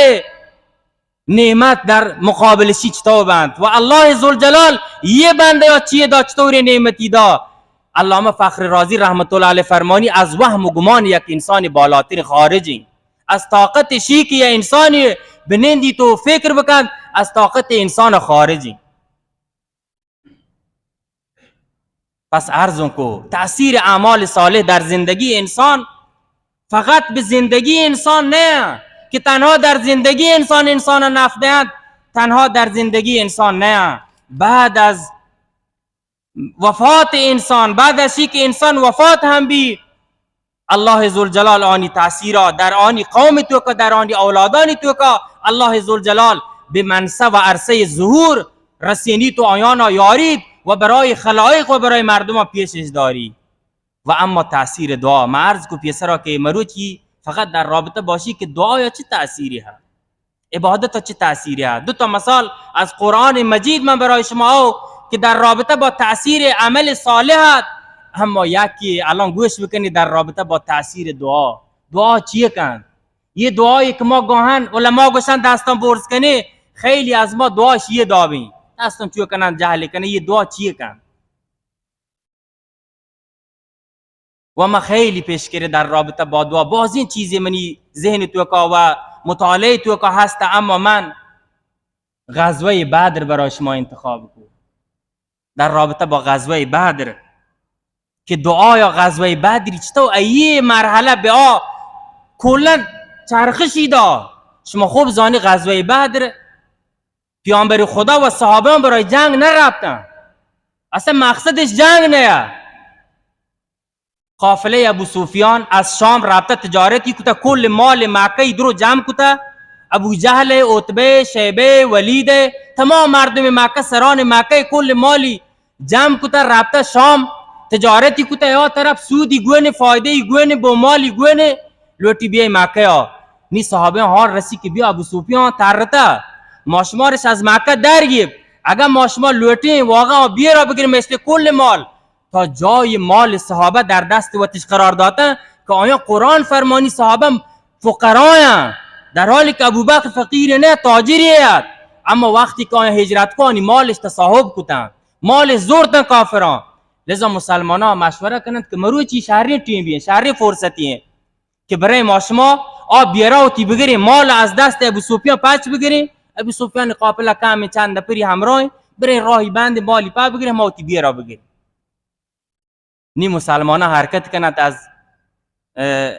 نعمت در مقابل شی چطور بند و اللہ ذوالجلال یہ بندہ یا چیئے دا، چطور نعمتی دا؟ علامہ فخر رازی رحمت اللہ علیہ فرمانی، از وهم و گمان یک انسان بالاتر خارجی، از طاقت شی کہ یہ انسانی بنندی تو فکر بکن، از طاقت انسان خارجی. پس عرضوں کو، تأثیر اعمال صالح در زندگی انسان فقط به زندگی انسان نه که تنها در زندگی انسان انسان نفع دهند، تنها در زندگی انسان نه، بعد از وفات انسان، بعد از که انسان وفات هم بی، اللہ ذوالجلال آنی تاثیرا در آنی قوم توکا، در آنی اولادانی توکا اللہ ذوالجلال به منصب و عرصهٔ ظهور رسینی تو آیانا یاریت و برای خلایق و برای مردمان پیشش داری. و اما تاثیر دعا، ما عرض کو پیسرا که مروچی فقط در رابطه باشی که دعا یا چه تاثیری هست. عبادت چه تأثیری هست؟ دو تا مثال از قرآن مجید من برای شما او که در رابطه با تأثیر عمل صالح هست. اما یکی الان گوش بکنی در رابطه با تأثیر دعا. دعا چیه کن؟ یه دعایی که ما گاهن علما گوشن دستان برز کنی، خیلی از ما دعاش یه دابین. دستان چوه کنن جهل کنی، یه دعا چیه کن؟ و ما خیلی پیشکره در رابطه با دعا، بازین چیزی منی ذهن توکا و مطالعه توکا هست، اما من غزوهٔ بدر برای شما انتخاب کو. در رابطه با غزوهٔ بدر که دعا یا غزوهٔ بدری چطور ایه مرحله به آ کلاً چرخشی دا. شما خوب زانی غزوهٔ بدر پیامبر خدا و صحابهان برای جنگ نرفتن، اصلاً مقصدش جنگ نیه. قافلهٔ ابو سفیان از شام رابطه تجارتی کته، کل مال مکه درو جمع کته. ابو جهل، عتبه، شیبه، ولید، تمام مردم مکه، سران مکه، کل مالی جمع کتہ، رپتہ شام، تجارتی کتہ، یا طرف سودی گونے، فائدہ ای گونے، بومالی گونے، لوٹی بیای مکہ یا۔ نی صحابیان حال رسی کہ بیا ابو سفیان ترتہ، ما شمارش از مکہ در گیب، اگر ما شما لوٹیں واقعا بیرا بگریں مثل کل مال، تا جای مال صحابہ در دست وتش قرار داتن کہ آیان قرآن فرمانی صحابہ فقرایان، در حالی کہ ابوبکر فقیر نہ، تاجری ات، اما وقتی کہ آیان ہجرت کانی مالش تصاحب کتن، مالش زورتن کافران۔ لذا مسلمانان مشورہ کنند کہ مروچی شریں ٹیم بی، شریں فرصتی ہیں کہ برای ما شما آ بیرا وتی بگریں، مال از دست ابو سفیان پچ بگریں، ابو سفیان قافلہ کم چند نفری ہمراہ، بریں راہی بند مالی پا بگریں، ما وتی بیرا بگریں۔ نی مسلمانان حرکت کنند از، اه،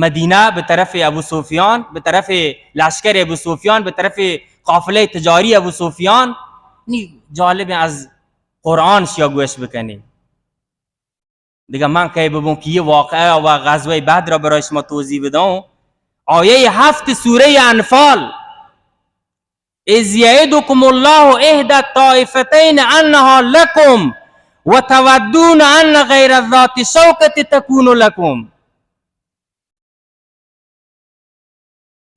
مدینہ به طرف ابو سفیان، به طرف لشکر ابو سفیان، به طرف قافلہ تجاری ابو سفیان۔ نی جالب از قرآن شیا گوش بکنی۔ دیگه من کئی ببون که یه واقعه و غزوه بدر را برای شما توضیح بدم. آیهٔ هفت سورهٔ انفال، اذ یعدکم الله احدی الطائفتین انها لکم و تودون ان غیر ذات الشوکة تکون لکم.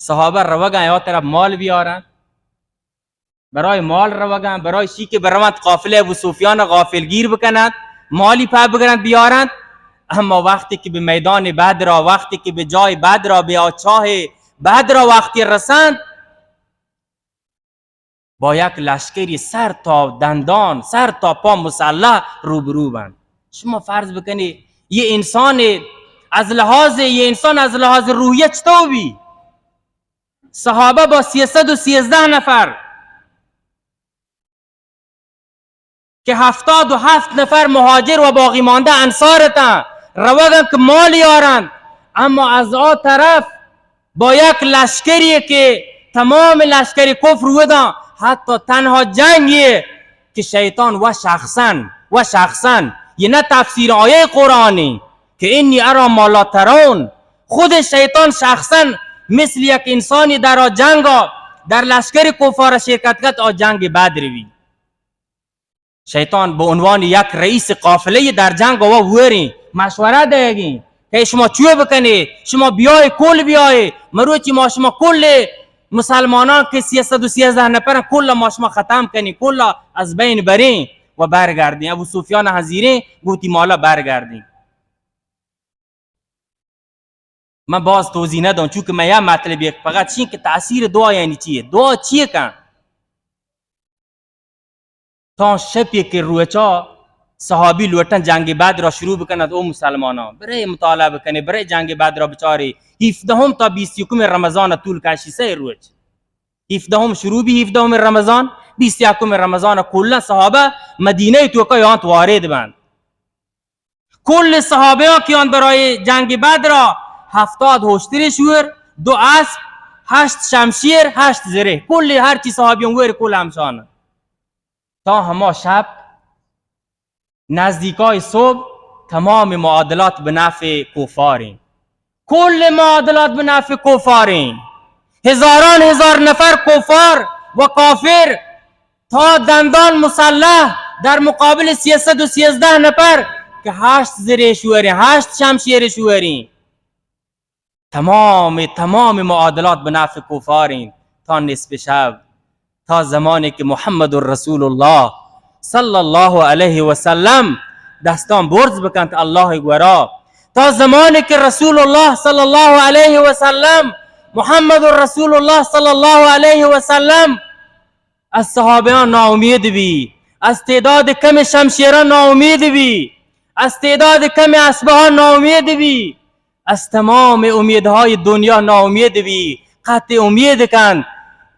صحابہ روگاں یا طرف مال بیارن، برای مال روگاں، برای شی کہ بروانت قافلہ ابو سفیان غافلگیر بکنند، مالی پا بگرند بیارند. اما وقتی که به میدان بدر، وقتی که به جای بدر، به آ چاه بدر وقتی رسند، با یک لشکری سر تا دندان، سر تا پا مسلح روبرو بند. شما فرض بکنی، یه انسان از لحاظ، یه انسان از لحاظ روحیه چطور بی؟ صحابه با سیصد و سیزده نفر که هفتاد و هفت نفر مهاجر و باقی مانده انصار اتن، روگن که مال یارند، اما از آ طرف با یک لشکری که تمام لشکر کفر ودان، حتی تنها جنگی که شیطان و شخصاً، و شخصاً، یه نه تفسیر آیهٔ قرآنی که انی ارا ما لا ترون، خود شیطان شخصاً مثل یک انسانی در آ جنگ، در لشکر کفار شرکت کرد، آ جنگ بدر بی. شیطان به عنوان یک رئیس قافلهٔ در جنگ و وری مشورہ دیگی که شما چوه بکنی، شما بیای، کل بیای، مروچی ما شما کل مسلمانان که سیصد و سیزده نفرن، کل ما شما ختم کنی، کل از بین برین و برگردین. ابو سفیان حزیرین گوتی مالا برگردین. من باز توضیح ندم، چونکه من یا مطلب یک فقط چین که تاثیر دعا یعنی چیه، دعا چیه کن؟ تا شپی که روچا صحابی لوٹن جنگ بدر را شروع بکنند، او مسلمانان، برای مطالعه بکنی، برای جنگ بدر را بچاری، هفدهم تا بیست و یکم رمضان طول کشی، سه روچ. هفدهم شروع بی، هفدهم رمضان، بیست و یکم رمضان کلا صحابه مدینه توکا یانت وارد بند. کل صحابیان که آن برای جنگ بدر را، هفتاد هشتر شور، دو اسب، هشت شمشیر، هشت زره، کل هرچی صحابیان ور کل همشان. تا هما شب نزدیکای صبح تمام معادلات به نفع کفارین. کل معادلات به نفع کفارین. هزاران هزار نفر کفار و کافر تا دندان مسلح در مقابل سیصد و سیزده نفر که هشت زره‌اش ورین، هشت شمشیرش ورین. تمام، تمام معادلات به نفع کفارین تا نصف شب. تا زمانی که محمد رسول الله صلی الله علیه و سلم دستان برز بکنت الله گورا، تا زمانی که رسول الله صلی الله علیه و سلم، محمد رسول الله صلی الله علیه و سلم از صحابیان ناامید بی، از تعداد کم شمشیران ناامید بی، از تعداد کم اسبهان ناامید بی، از تمام امیدهای دنیا ناامید بی، قطع امید کن،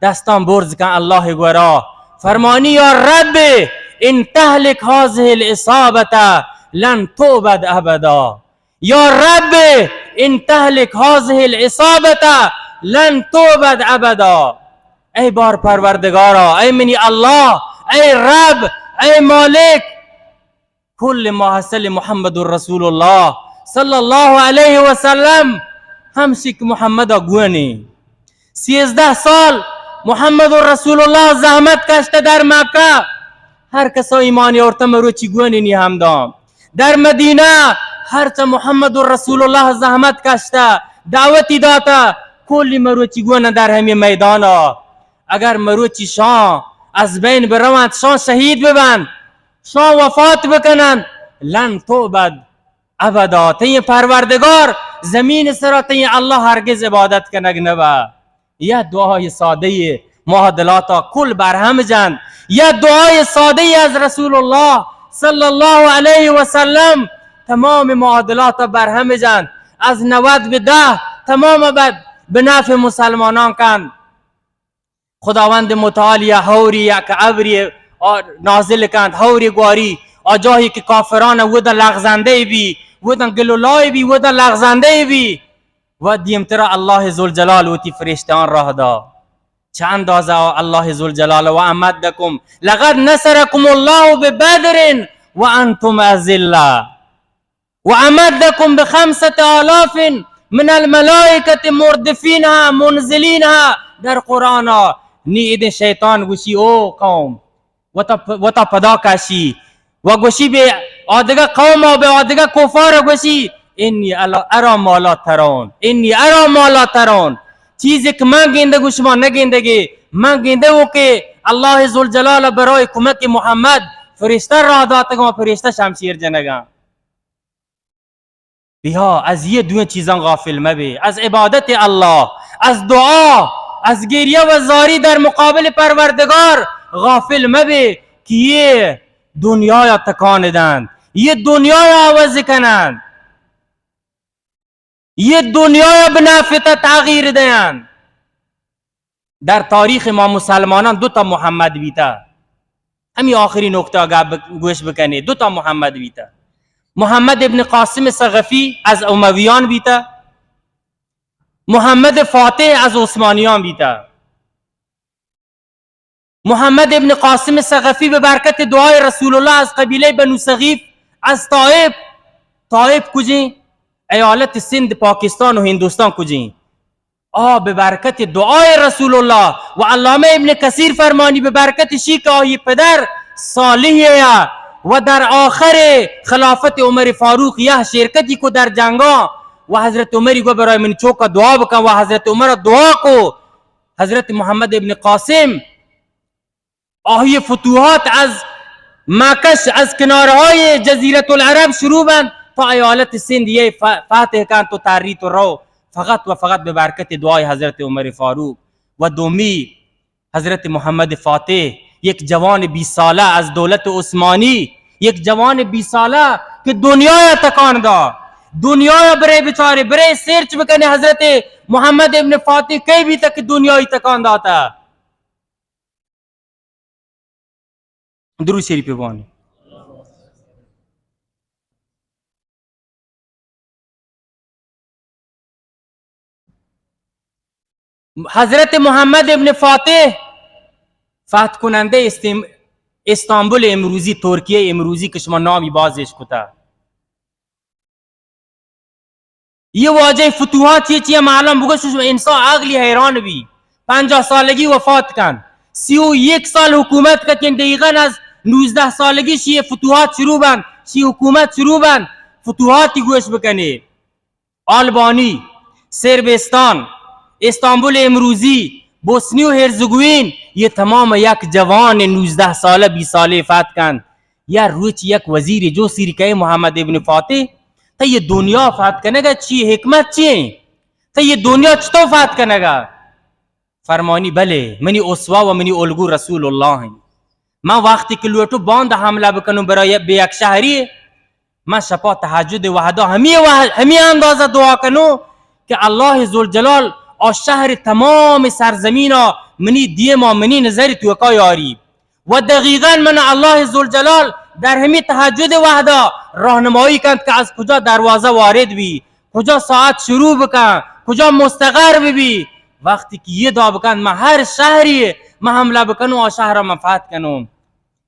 دستان برز کن الله گورا، فرمانی: یا رب، ان تهلک هذه العصابة لن تعبد ابدا. یا رب، ان تهلک هذه العصابة لن تعبد ابدا. ای بار پروردگارا، ای منی الله، ای رب، ای مالک، کل ماحصل محمد رسول الله صلی الله علیه و سلم همشی که محمد گونی. سیزده سال محمد رسول الله زحمت کشته در مکه، ہر کسا ایمانی آورتہ مروچی گونی نی ہمدان. در مدینہ ہرچہ محمد رسول اللہ زحمت کشتہ، دعوتی داتہ، کلی مروچی گونہ در ہمی میدانا. اگر مروچی شان از بین بروانت، شان شہید ببنت، شان وفات بکننت، لن تعبد ابدا، تئی پروردگار زمین سرا تئی اللہ ہرگز عبادت کنگ نبا. یا دعای سادہ معادلاتا کل برہم جنت. یا دعای سادہ از رسول اللہ صلی اللہ علیہ وسلم تمام معادلاتا برہم جنت. از نود بہ دہ تمام بہ، بہ نفع مسلمانان کنت. خداوند متعال یا ہوری یک ابری آ نازل کنت، ہوری گواری، آ جاہی کہ کافران ودا لغزندہ بی، ودا گل و لائے بی، ودا لغزندہ بی. و دیمترا اللہ ذوالجلال وتی فرشتہان راہ دا. چہ اندازہ اللہ ذوالجلال، و امدکم، لقد نصرکم اللہ ببدر و انتم اذلہ. و امدکم بخمسة آلاف من الملائکة مردفینها منزلینها. در قرآن نی ادن شیطان گوشی، او قوم، وتا پ-، وتا پدا کشی و گوشی بہ آدگہ قوم و بہ آدگہ کفار گوشی، انی الا-، ارا ما لا ترون، انی ارا ما لا ترون. چیزے کہ من گندگو شما نگندگے، من گندگو کہ اللہ ذوالجلال برای کمک محمد فرشتہ راہ داتگاں، فرشتہ شمشیر جنگاں. بیا از یہ دوئیں چیزاں غافل مبے، از عبادت اللہ، از دعا، از گریہ و زاری در مقابل پروردگار غافل مبے کہ یہ دنیا یا تکان دنت، یہ دنیا یا عوض کننت، یہ دنیا یا بنفع تغییر دینت. در تاریخ ما مسلمانان دو تا محمد بیتا. ہمی آخری نکتہ اگاں بگ-، گوش بکنی، دو تا محمد بیتا. محمد ابن قاسم ثقفی از امویان بیتا، محمد فاتح از عثمانیان بیتا. محمد ابن قاسم ثقفی بہ برکت دعای رسول اللہ از قبیلہ بنو ثقیف، از طائف، طائف کجیں؟ ایالت سندھ، پاکستان و ہندوستان کجیں؟ آ بہ برکت دعای رسول اللہ و علامہ ابن کثیر فرمانی بہ برکت شی کہ آئی پدر صالح یا و در آخر خلافت عمر فاروق یا شرکتی کو در جنگا و حضرت عمری گو برای من چوکا دعا بکن و حضرت عمر دعا کو. حضرت محمد ابن قاسم آہی فتوحات از مکش، از کنارهای جزیرة العرب شروع بنت تا ایالت سندھ یہ ف-، فتح کنت و تریت و رو، فقط و فقط بہ برکت دعای حضرت عمر فاروق. و دومی حضرت محمد فاتح، یک جوان بیست سالہ از دولت عثمانی، یک جوان بیست سالہ کہ دنیا تکان دا. دنیا برے بچارے، برے سرچ بکنے حضرت محمد ابن فاتح کئی بیتا کہ دنیای تکان داتا. درود شریف بوانی. حضرت محمد ابن فاتح فتح کنندہ استم-، استانبول امروزی، ترکیہ امروزی کہ شما نامی بازش کتا. یہ واجہ فتوحات یہ چیئے معلوم بگوش، انسان عقلی حیران بی. پنجاہ سالگی وفات کن، سی و یک سال حکومت کتین، دقیقاً از نوزدہ سالگی شی فتوحات شروع بن، شی حکومت شروع بن، فتوحاتی گوش بکنے. آلبانی، صربستان، استانبول امروزی، بوسنی و ہرزگوین، یہ تمام یک جوان نوزدہ سالہ، بیست سالہ فتح کن. یا روچ یک وزیر جو سیر کئے محمد ابن فاتح، تا یہ دنیا فتح کنگا چی حکمت چی ہیں؟ تا یہ دنیا چطور فتح کنگا؟ فرمانی، بلے، منی اسوہ و منی الگو رسول اللہ ہیں. من وقتی کہ لوٹو باند حملہ بکنوں برای بہ یک شہری، من شپا تہجد وہدا ہمی وہ-، ہمی اندازہ دعا کنوں کہ اللہ ذوالجلال آ شہر تمام سرزمینا منی دیما، منی نظر توکا یاری. و دقیقاً من اللہ ذوالجلال در ہمی تہجد وہدا راہنمائی کنت کہ از کجا دروازہ وارد بی، کجا ساعت شروع بکن، کجا مستقر ببی. وقتی کہ یہ دعا بکن، من ہر شہری من حملہ بکنوں، آ شہرا من فتح کنوں.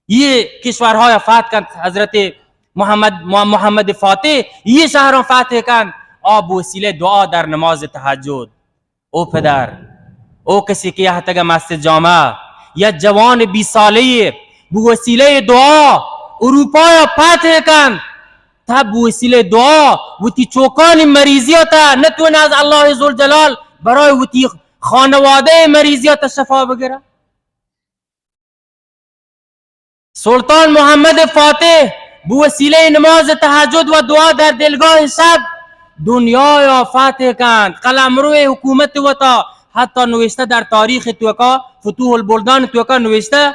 یہ کشورهای فتح کنت حضرت محمد، محمد فاتح، یہ شہران فتح کنت، آ بہ وسیلہ دعا در نماز تہجد. او پدر، او کسی کہ یہتگہ مسجد جامعہ، یا جوان بیست سالہ بہ وسیلہ دعا اروپایا فتح کن. تا بہ وسیلہ دعا وتی چوکانی مریضیاتا نتوانی از اللہ ذوالجلال برای وتی خانوادہ مریضیاتا شفا بگرا. سلطان محمد فاتح بہ وسیلہ نماز تہجد و دعا در دلگاہ شب دنیایا فتح کند. قلمرو حکومت وتا حتی نوشتہ در تاریخ توکا، فتوح البلدان توکا نوشتہ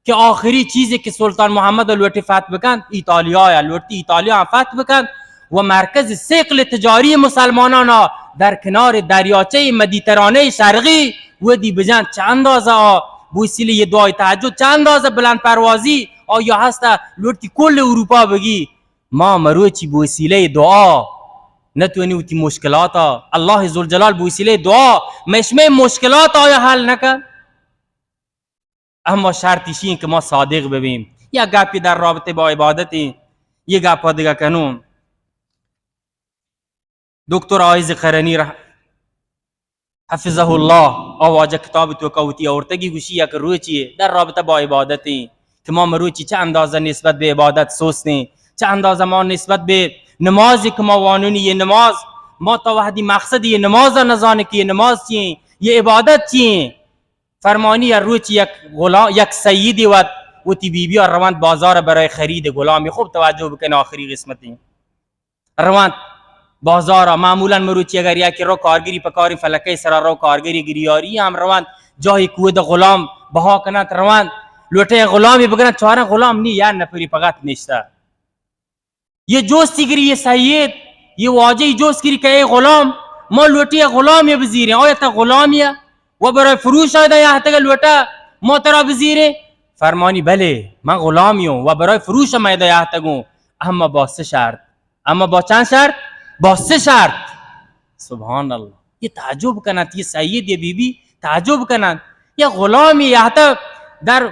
کہ آخری چیزی کہ سلطان محمد لوٹی فتح بکند، ایتالیا لوٹی ایتالیا فتح بکند و مرکز ثقل تجاری مسلمانانا در کنار دریاچہ مدیترانہ شرقی ودی بجن. چہ اندازہ آ بوسیلہ یہ دعای تہجد، چہ اندازہ بلند پروازی آیا ہستا لوٹی کل اروپا بگی. ما مروچی بوسیلہ دعا نتونی وتی مشکلاتا، اللہ ذوالجلال بوسیلہ دعا مشمے مشکلات آیا حل نکن. اما شرط ایشی انت کہ ما صادق ببیں. یا گپی در رابطہ با عبادت، یہ گپا دگہ کنوں. دکتر عائض قرنی رح-، حفظہ اللہ، آ واجہ کتاب توکا وتی آورتگی گوشی یک روچی در رابطہ با عبادت کہ ما مروچی چہ اندازہ نسبت بہ عبادت سستیں، چہ اندازہ ما نسبت بہ نماز کہ ما وانونی یہ نماز، ما تا وحدی مقصد یہ نماز نزانیں کہ یہ نماز چیئیں، یہ عبادت چیئیں. فرمانی ہر روچ یک غلام، یک سیدی وت وتی بی بی ء روانت بازار برای خرید غلامی. خوب توجہ بکن، آخری قسمتی. روانت بازار، معمولاً مروچی اگر یکی رو کارگری پہ کاری فلکے سرا رو کارگری گریاری ہم روانت جاہی کود غلام بہا کنت، روانت لوٹے غلامی بگرن، چارن غلام نی، یا نفری فقط نشتہ. یہ جوستی گری، یہ سید، یہ واجہ یہ جوست گری کہ اے غلام، ما لوٹی غلام یہ بزیریں، آیا تا غلام یہ و برای فروش آیدا یہتگ لوٹا ما ترا بزیریں؟ فرمانی بلے، من غلامی ہوں و برای فروش آیدا یہتگوں، اما با سہ شرط. اما با چند شرط؟ با سہ شرط. سبحان اللہ. یہ تعجب کنت، یہ سید، یہ بی بی تعجب کنت. یہ غلامی یہتہ در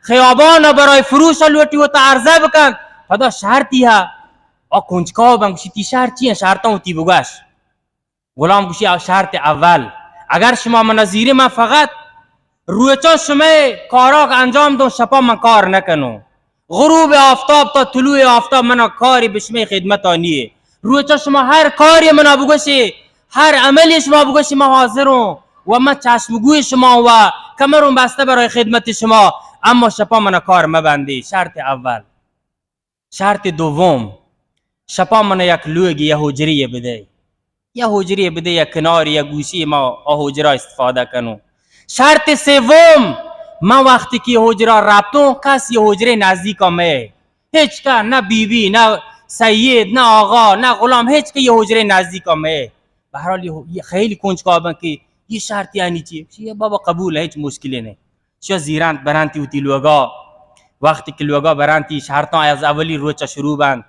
خیابان برای فروش لوٹی و تا عرضہ بکن، پدا شرطی ہا. آ کنجکاو بن، گوشی تی شرط چی ہیں؟ شرطاں وتی بگوش. غلام گوشی آ شرط اول، اگر شما من زیرے، من فقط روچاں شمئے کاراک انجام دوں، شپا من کار نکنوں. غروب آفتاب تا طلوع آفتاب منا کاری بہ شمئے خدمتا نیے. روچا شما ہر کاری منا بگوشے، ہر عملی شما بگوشے، من حاضروں و من چشمگوی شما و کمروں بستہ برای خدمت شما، اما شپا منا کار مبندے. شرط اول. شرط دوم، شپا منا یک لوگی یا حجری بدے. یا حجری بدے، یا کناری، یا گوشی ما آ حجرا استفادہ کنوں. شرط سوم، من وقتی کہ حجرا رپتوں، کس یہ حجرے نزدیکا مئے. ہچ کا، نہ بی بی، نہ سید، نہ آغا، نہ غلام، ہچ کہ یہ حجرے نزدیکا مئے. بہرحال یہ، یہ خیلی کنجکاو بن کہ یہ شرط یعنی چی؟ یہ بابا قبول ہے، ہچ مشکلی نہیں. شو زیرانت برانتی وتی لوگا. وقتی کہ لوگا برانتی، شرطاں از اولی روچا شروع بند.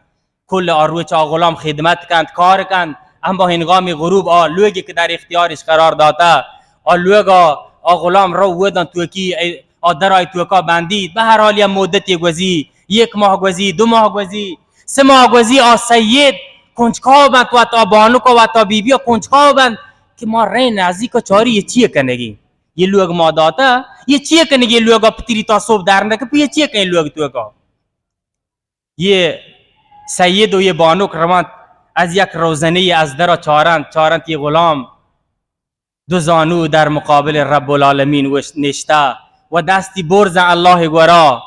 کل آ روچ آ غلام خدمت کنت، کار کنت، اما ہنگام غروب آ لوگی کہ در اختیارش قرار داتا، آ لوگ آ، آ غلام رو ودان توکی، آ درای توکا بندید. بہ ہر حال یا مدتی گوزی، یک ماہ گوزی، دو ماہ گوزی، سہ ماہ گوزی، آ سید کنجکاو بنت، وت آ بانک و تا بی بی کنجکاو بنت کہ ما رین نزدیک چاری یہ چیئے کنگی؟ یہ لوگ ما داتا، یہ چیئے کنگی؟ یہ لوگ پتری تا صبح در نکپی، یہ چیئے کنگی لوگ توکا؟ یہ سید و یہ بانک روانت، از یک روزنی از درا چارنت، چارنت یہ غلام دو زانو در مقابل رب العالمین وش-، نشتہ و دستی برزن اللہ گورا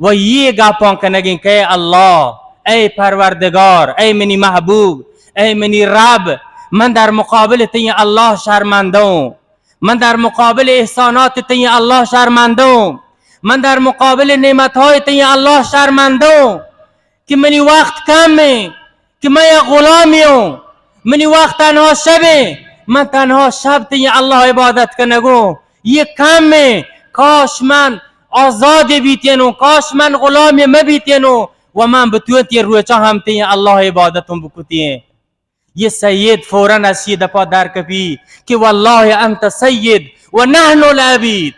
و یہ گپان کنگین کہ اے اللہ، اے پروردگار، اے منی محبوب، اے منی رب، من در مقابل تئی اللہ شرمندوں. من در مقابل احسانات تئی اللہ شرمندوں. من در مقابل نعمت‌های تئی اللہ شرمندوں کہ منی وقت کم ہے، کہ من یک غلامی ہوں، منی وقت تنہا شب ہے، من تنہا شب تئی اللہ عبادت کنگوں، یہ کم ہے. کاش من آزاد بیتینوں، کاش من غلام مبیتینوں و من بتوتی روچا ہم تئی اللہ عبادتوں بکتیں. یہ سید فوراً از شی دپا در کپی کہ واللہ انت سید و نحن العبید،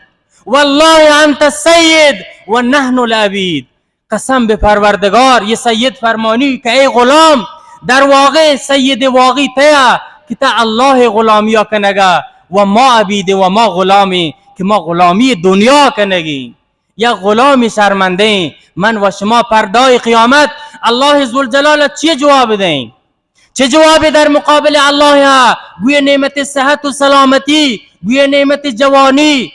واللہ انت سید و نحن العبید. قسم بہ پروردگار، یہ سید فرمانی کہ اے غلام، در واقع سید واقعی تیا کہ تا اللہ غلامیا کنگا و ما عبید و ما غلامی کہ ما غلامی دنیا کنگی. یک غلامی شرمندہ ایں۔ من و شما پردائے قیامت اللہ ذوالجلال چی جواب دیں؟ چه جوابی در مقابل اللہ ءَ؟ گویا نعمت صحت و سلامتی، گویا نعمت جوانی،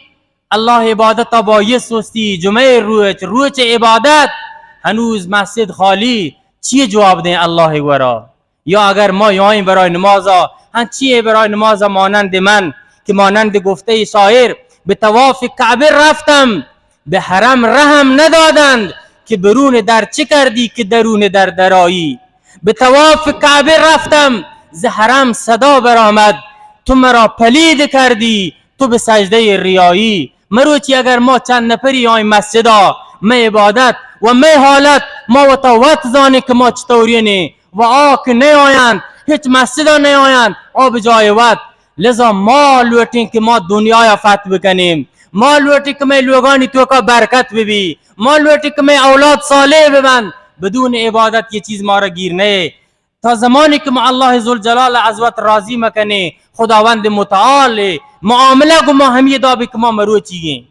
اللہ عبادت با یہ سستی، جمعہ روچ، روچ عبادت، ہنوز مسجد خالی، چی جواب دیں اللہ گورا؟ یا اگر ما یائیں برای نمازا، ہنچی برای نمازا مانند من، کہ مانند گفتہ شاعر، به طواف کعبه رفتم، به حرم رهم ندادند، که برون در چه کردی که درون در درایی؟ به طواف کعبه رفتم، ز حرم صدا برآمد، تو مرا پلید کردی، تو به سجدهٔ ریایی۔ مروچی اگر ما چند نفری آئیں مسجدا، مئے عبادت و مئے حالت، ما وتا وت زانیں کہ ما چطورینیں، و آ کہ نیاینت، ہچ مسجدا نیاینت، آ بجائے وت۔ لذا ما لوٹیں کہ ما دنیایا فتح بکنیں، ما لوٹیں کہ مئے لوگانی توکا برکت ببی، ما لوٹیں کہ مئے اولاد صالح ببنت۔ بدون عبادت یہ چیز مارا گیر نئے۔ تا زمانی کہ ما اللہ ذوالجلال از وت راضی مکنیں، خداوند متعال معاملہ گو ما ہمی دابی کہ ما مروچی گیں۔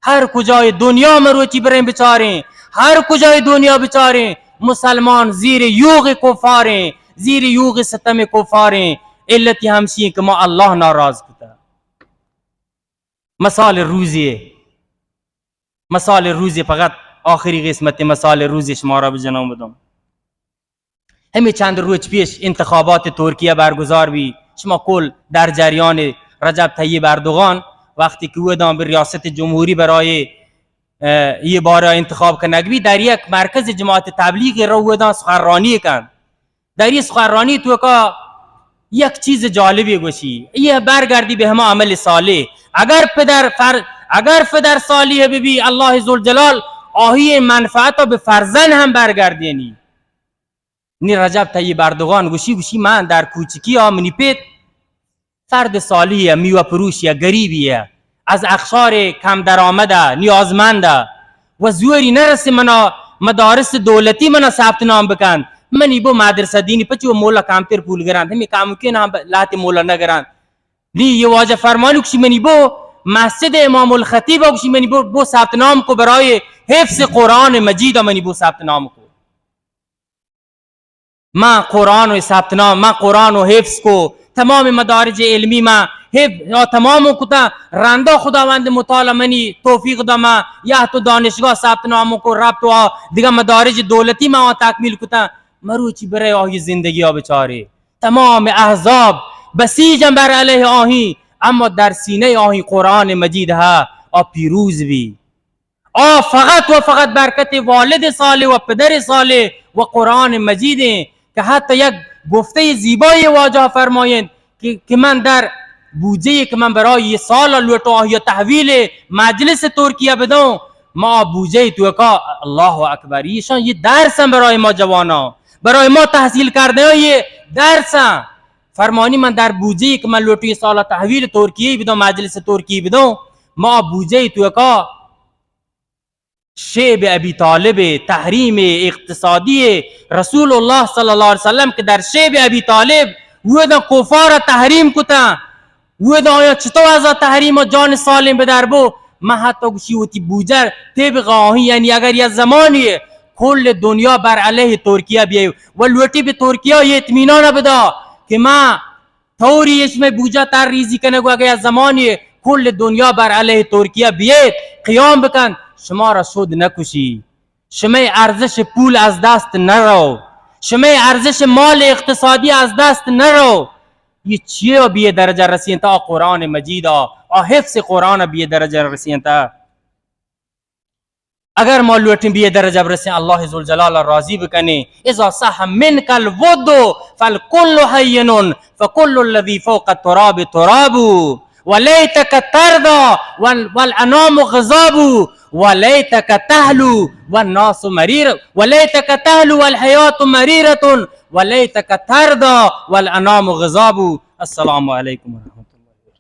ہر کجای دنیا مروچی بریں بچاریں، ہر کجای دنیا بچاریں، مسلمان زیر یوغ کفاریں، زیر یوغ ستم کفاریں۔ علتی ہمشی کہ ما اللہ ناراض کتا۔ مثال روزی، مثال روزی، فقط آخری قسمت مثال روزی شمارا بجناں بدوں۔ ہمے چند روچ پیش انتخابات ترکیہ برگزار بی، شما کل در جریان۔ رجب طیب اردوغان وقتی کہ اودان به ریاست جمهوری برای، اه، یہ بارا انتخاب کنگ بی، در یک مرکز جماعت تبلیغ رو اودان سخنرانی کن۔ در یہ سخنرانی توکا یک چیز جالبی گوشی، یہ برگردی به ہما عمل صالح۔ اگر پدر فر-، اگر پدر صالح ببی، اللہ ذوالجلال آہی منفعت به فرزند ہم برگردینی۔ نی رجب طیب اردوغان گوشی، گوشی من در کوچکی آ منی پت فرد صالحی ء، میوہ پروشی ء، گریبی ء، از اقشار کم درآمد ء، نیازمند ء و زوری نرسی منا مدارس دولتی منا ثبت نام بکن۔ منی بو مدرسہ دینی پچو مولا کمتر پول گرند، ہمی کامکین ہم لہتی مولا نگرند۔ نی یہ واجہ فرمانی کشی منی بو مسجد امام الخطیب ء کشی منی بو، بو ثبت نام کو برای حفظ قرآن مجید ء منی بو ثبت نام کو۔ من قرآن و ثبت نام، من قرآن و حفظ کو، تمام مدارج علمی من حفظ، آ، تمام کتا۔ رندا خداوند متعال منی توفیق دا، من یا تو دانشگاہ ثبت نام کو، ربط و آ دیگه مدارج دولتی من آ تکمیل کتا۔ مروچی برای آہی زندگی آ بچاری۔ تمام احزاب بسیجن بر علیہ آہی، اما در سینہ آہی قرآن مجید ہے، آ پیروز بی۔ آ فقط و فقط برکت والد صالح و پدر صالح و قرآن مجید ہیں کہ حتی یک گفتہ زیبای واجہ فرمائیں کہ، کہ من در بودجہ کہ من برای یہ سال لوٹو آہی تحویل مجلس ترکیہ بدوں، ما بودجہ توکا، اللہ اکبر، ایشان یہ درس ہیں برای ما جواناں، برای ما تحصیل کردہ یہ درس ہیں۔ فرمانی من در بودجہ کہ من لوٹو یہ سال تحویل ترکیہ بدوں، مجلس ترکیہ بدوں، ما بودجہ توکا شیب ابی طالب تحریم اقتصادی رسول اللہ صلی اللہ علیہ وسلم کہ در شیب ابی طالب ودا کفار تحریم کتا، ودا آیا چطور از تحریم جان سالم بدر بو؟ من حتی گوشی وتی بوجہ طبق آہی، یعنی اگر یہ زمانی کل دنیا بر علیہ ترکیہ بیائے و لوٹی بہ ترکیہ یہ اطمینان بدا کہ من طوری اش مئے بوجہ تر ریزی کنگ و اگہ یک زمانی کل دنیا بر علیہ ترکیہ بیت، قیام بکن، شما را شد نکشی، شمئے ارزش پول از دست نرو، شمئے ارزش مال اقتصادی از دست نرو۔ یہ چیئے بیئے درجہ رسینتا؟ آ قرآن مجید آ، آ حفظ قرآن بیئے درجہ رسینتا۔ اگر ما لوٹیں بیئے درجہ برسیں، اللہ ذوالجلال راضی بکنیں۔ اذا صح منك الود فالكل هين فكل الذي فوق التراب تراب، وليتك ترضى وال-، والأنام غضاب، وليتك تهلو والناس مرير، وليتك تهلو والحياة مريرة، وليتك ترضى والأنام غضاب۔ السلام عليكم ورحمة الله۔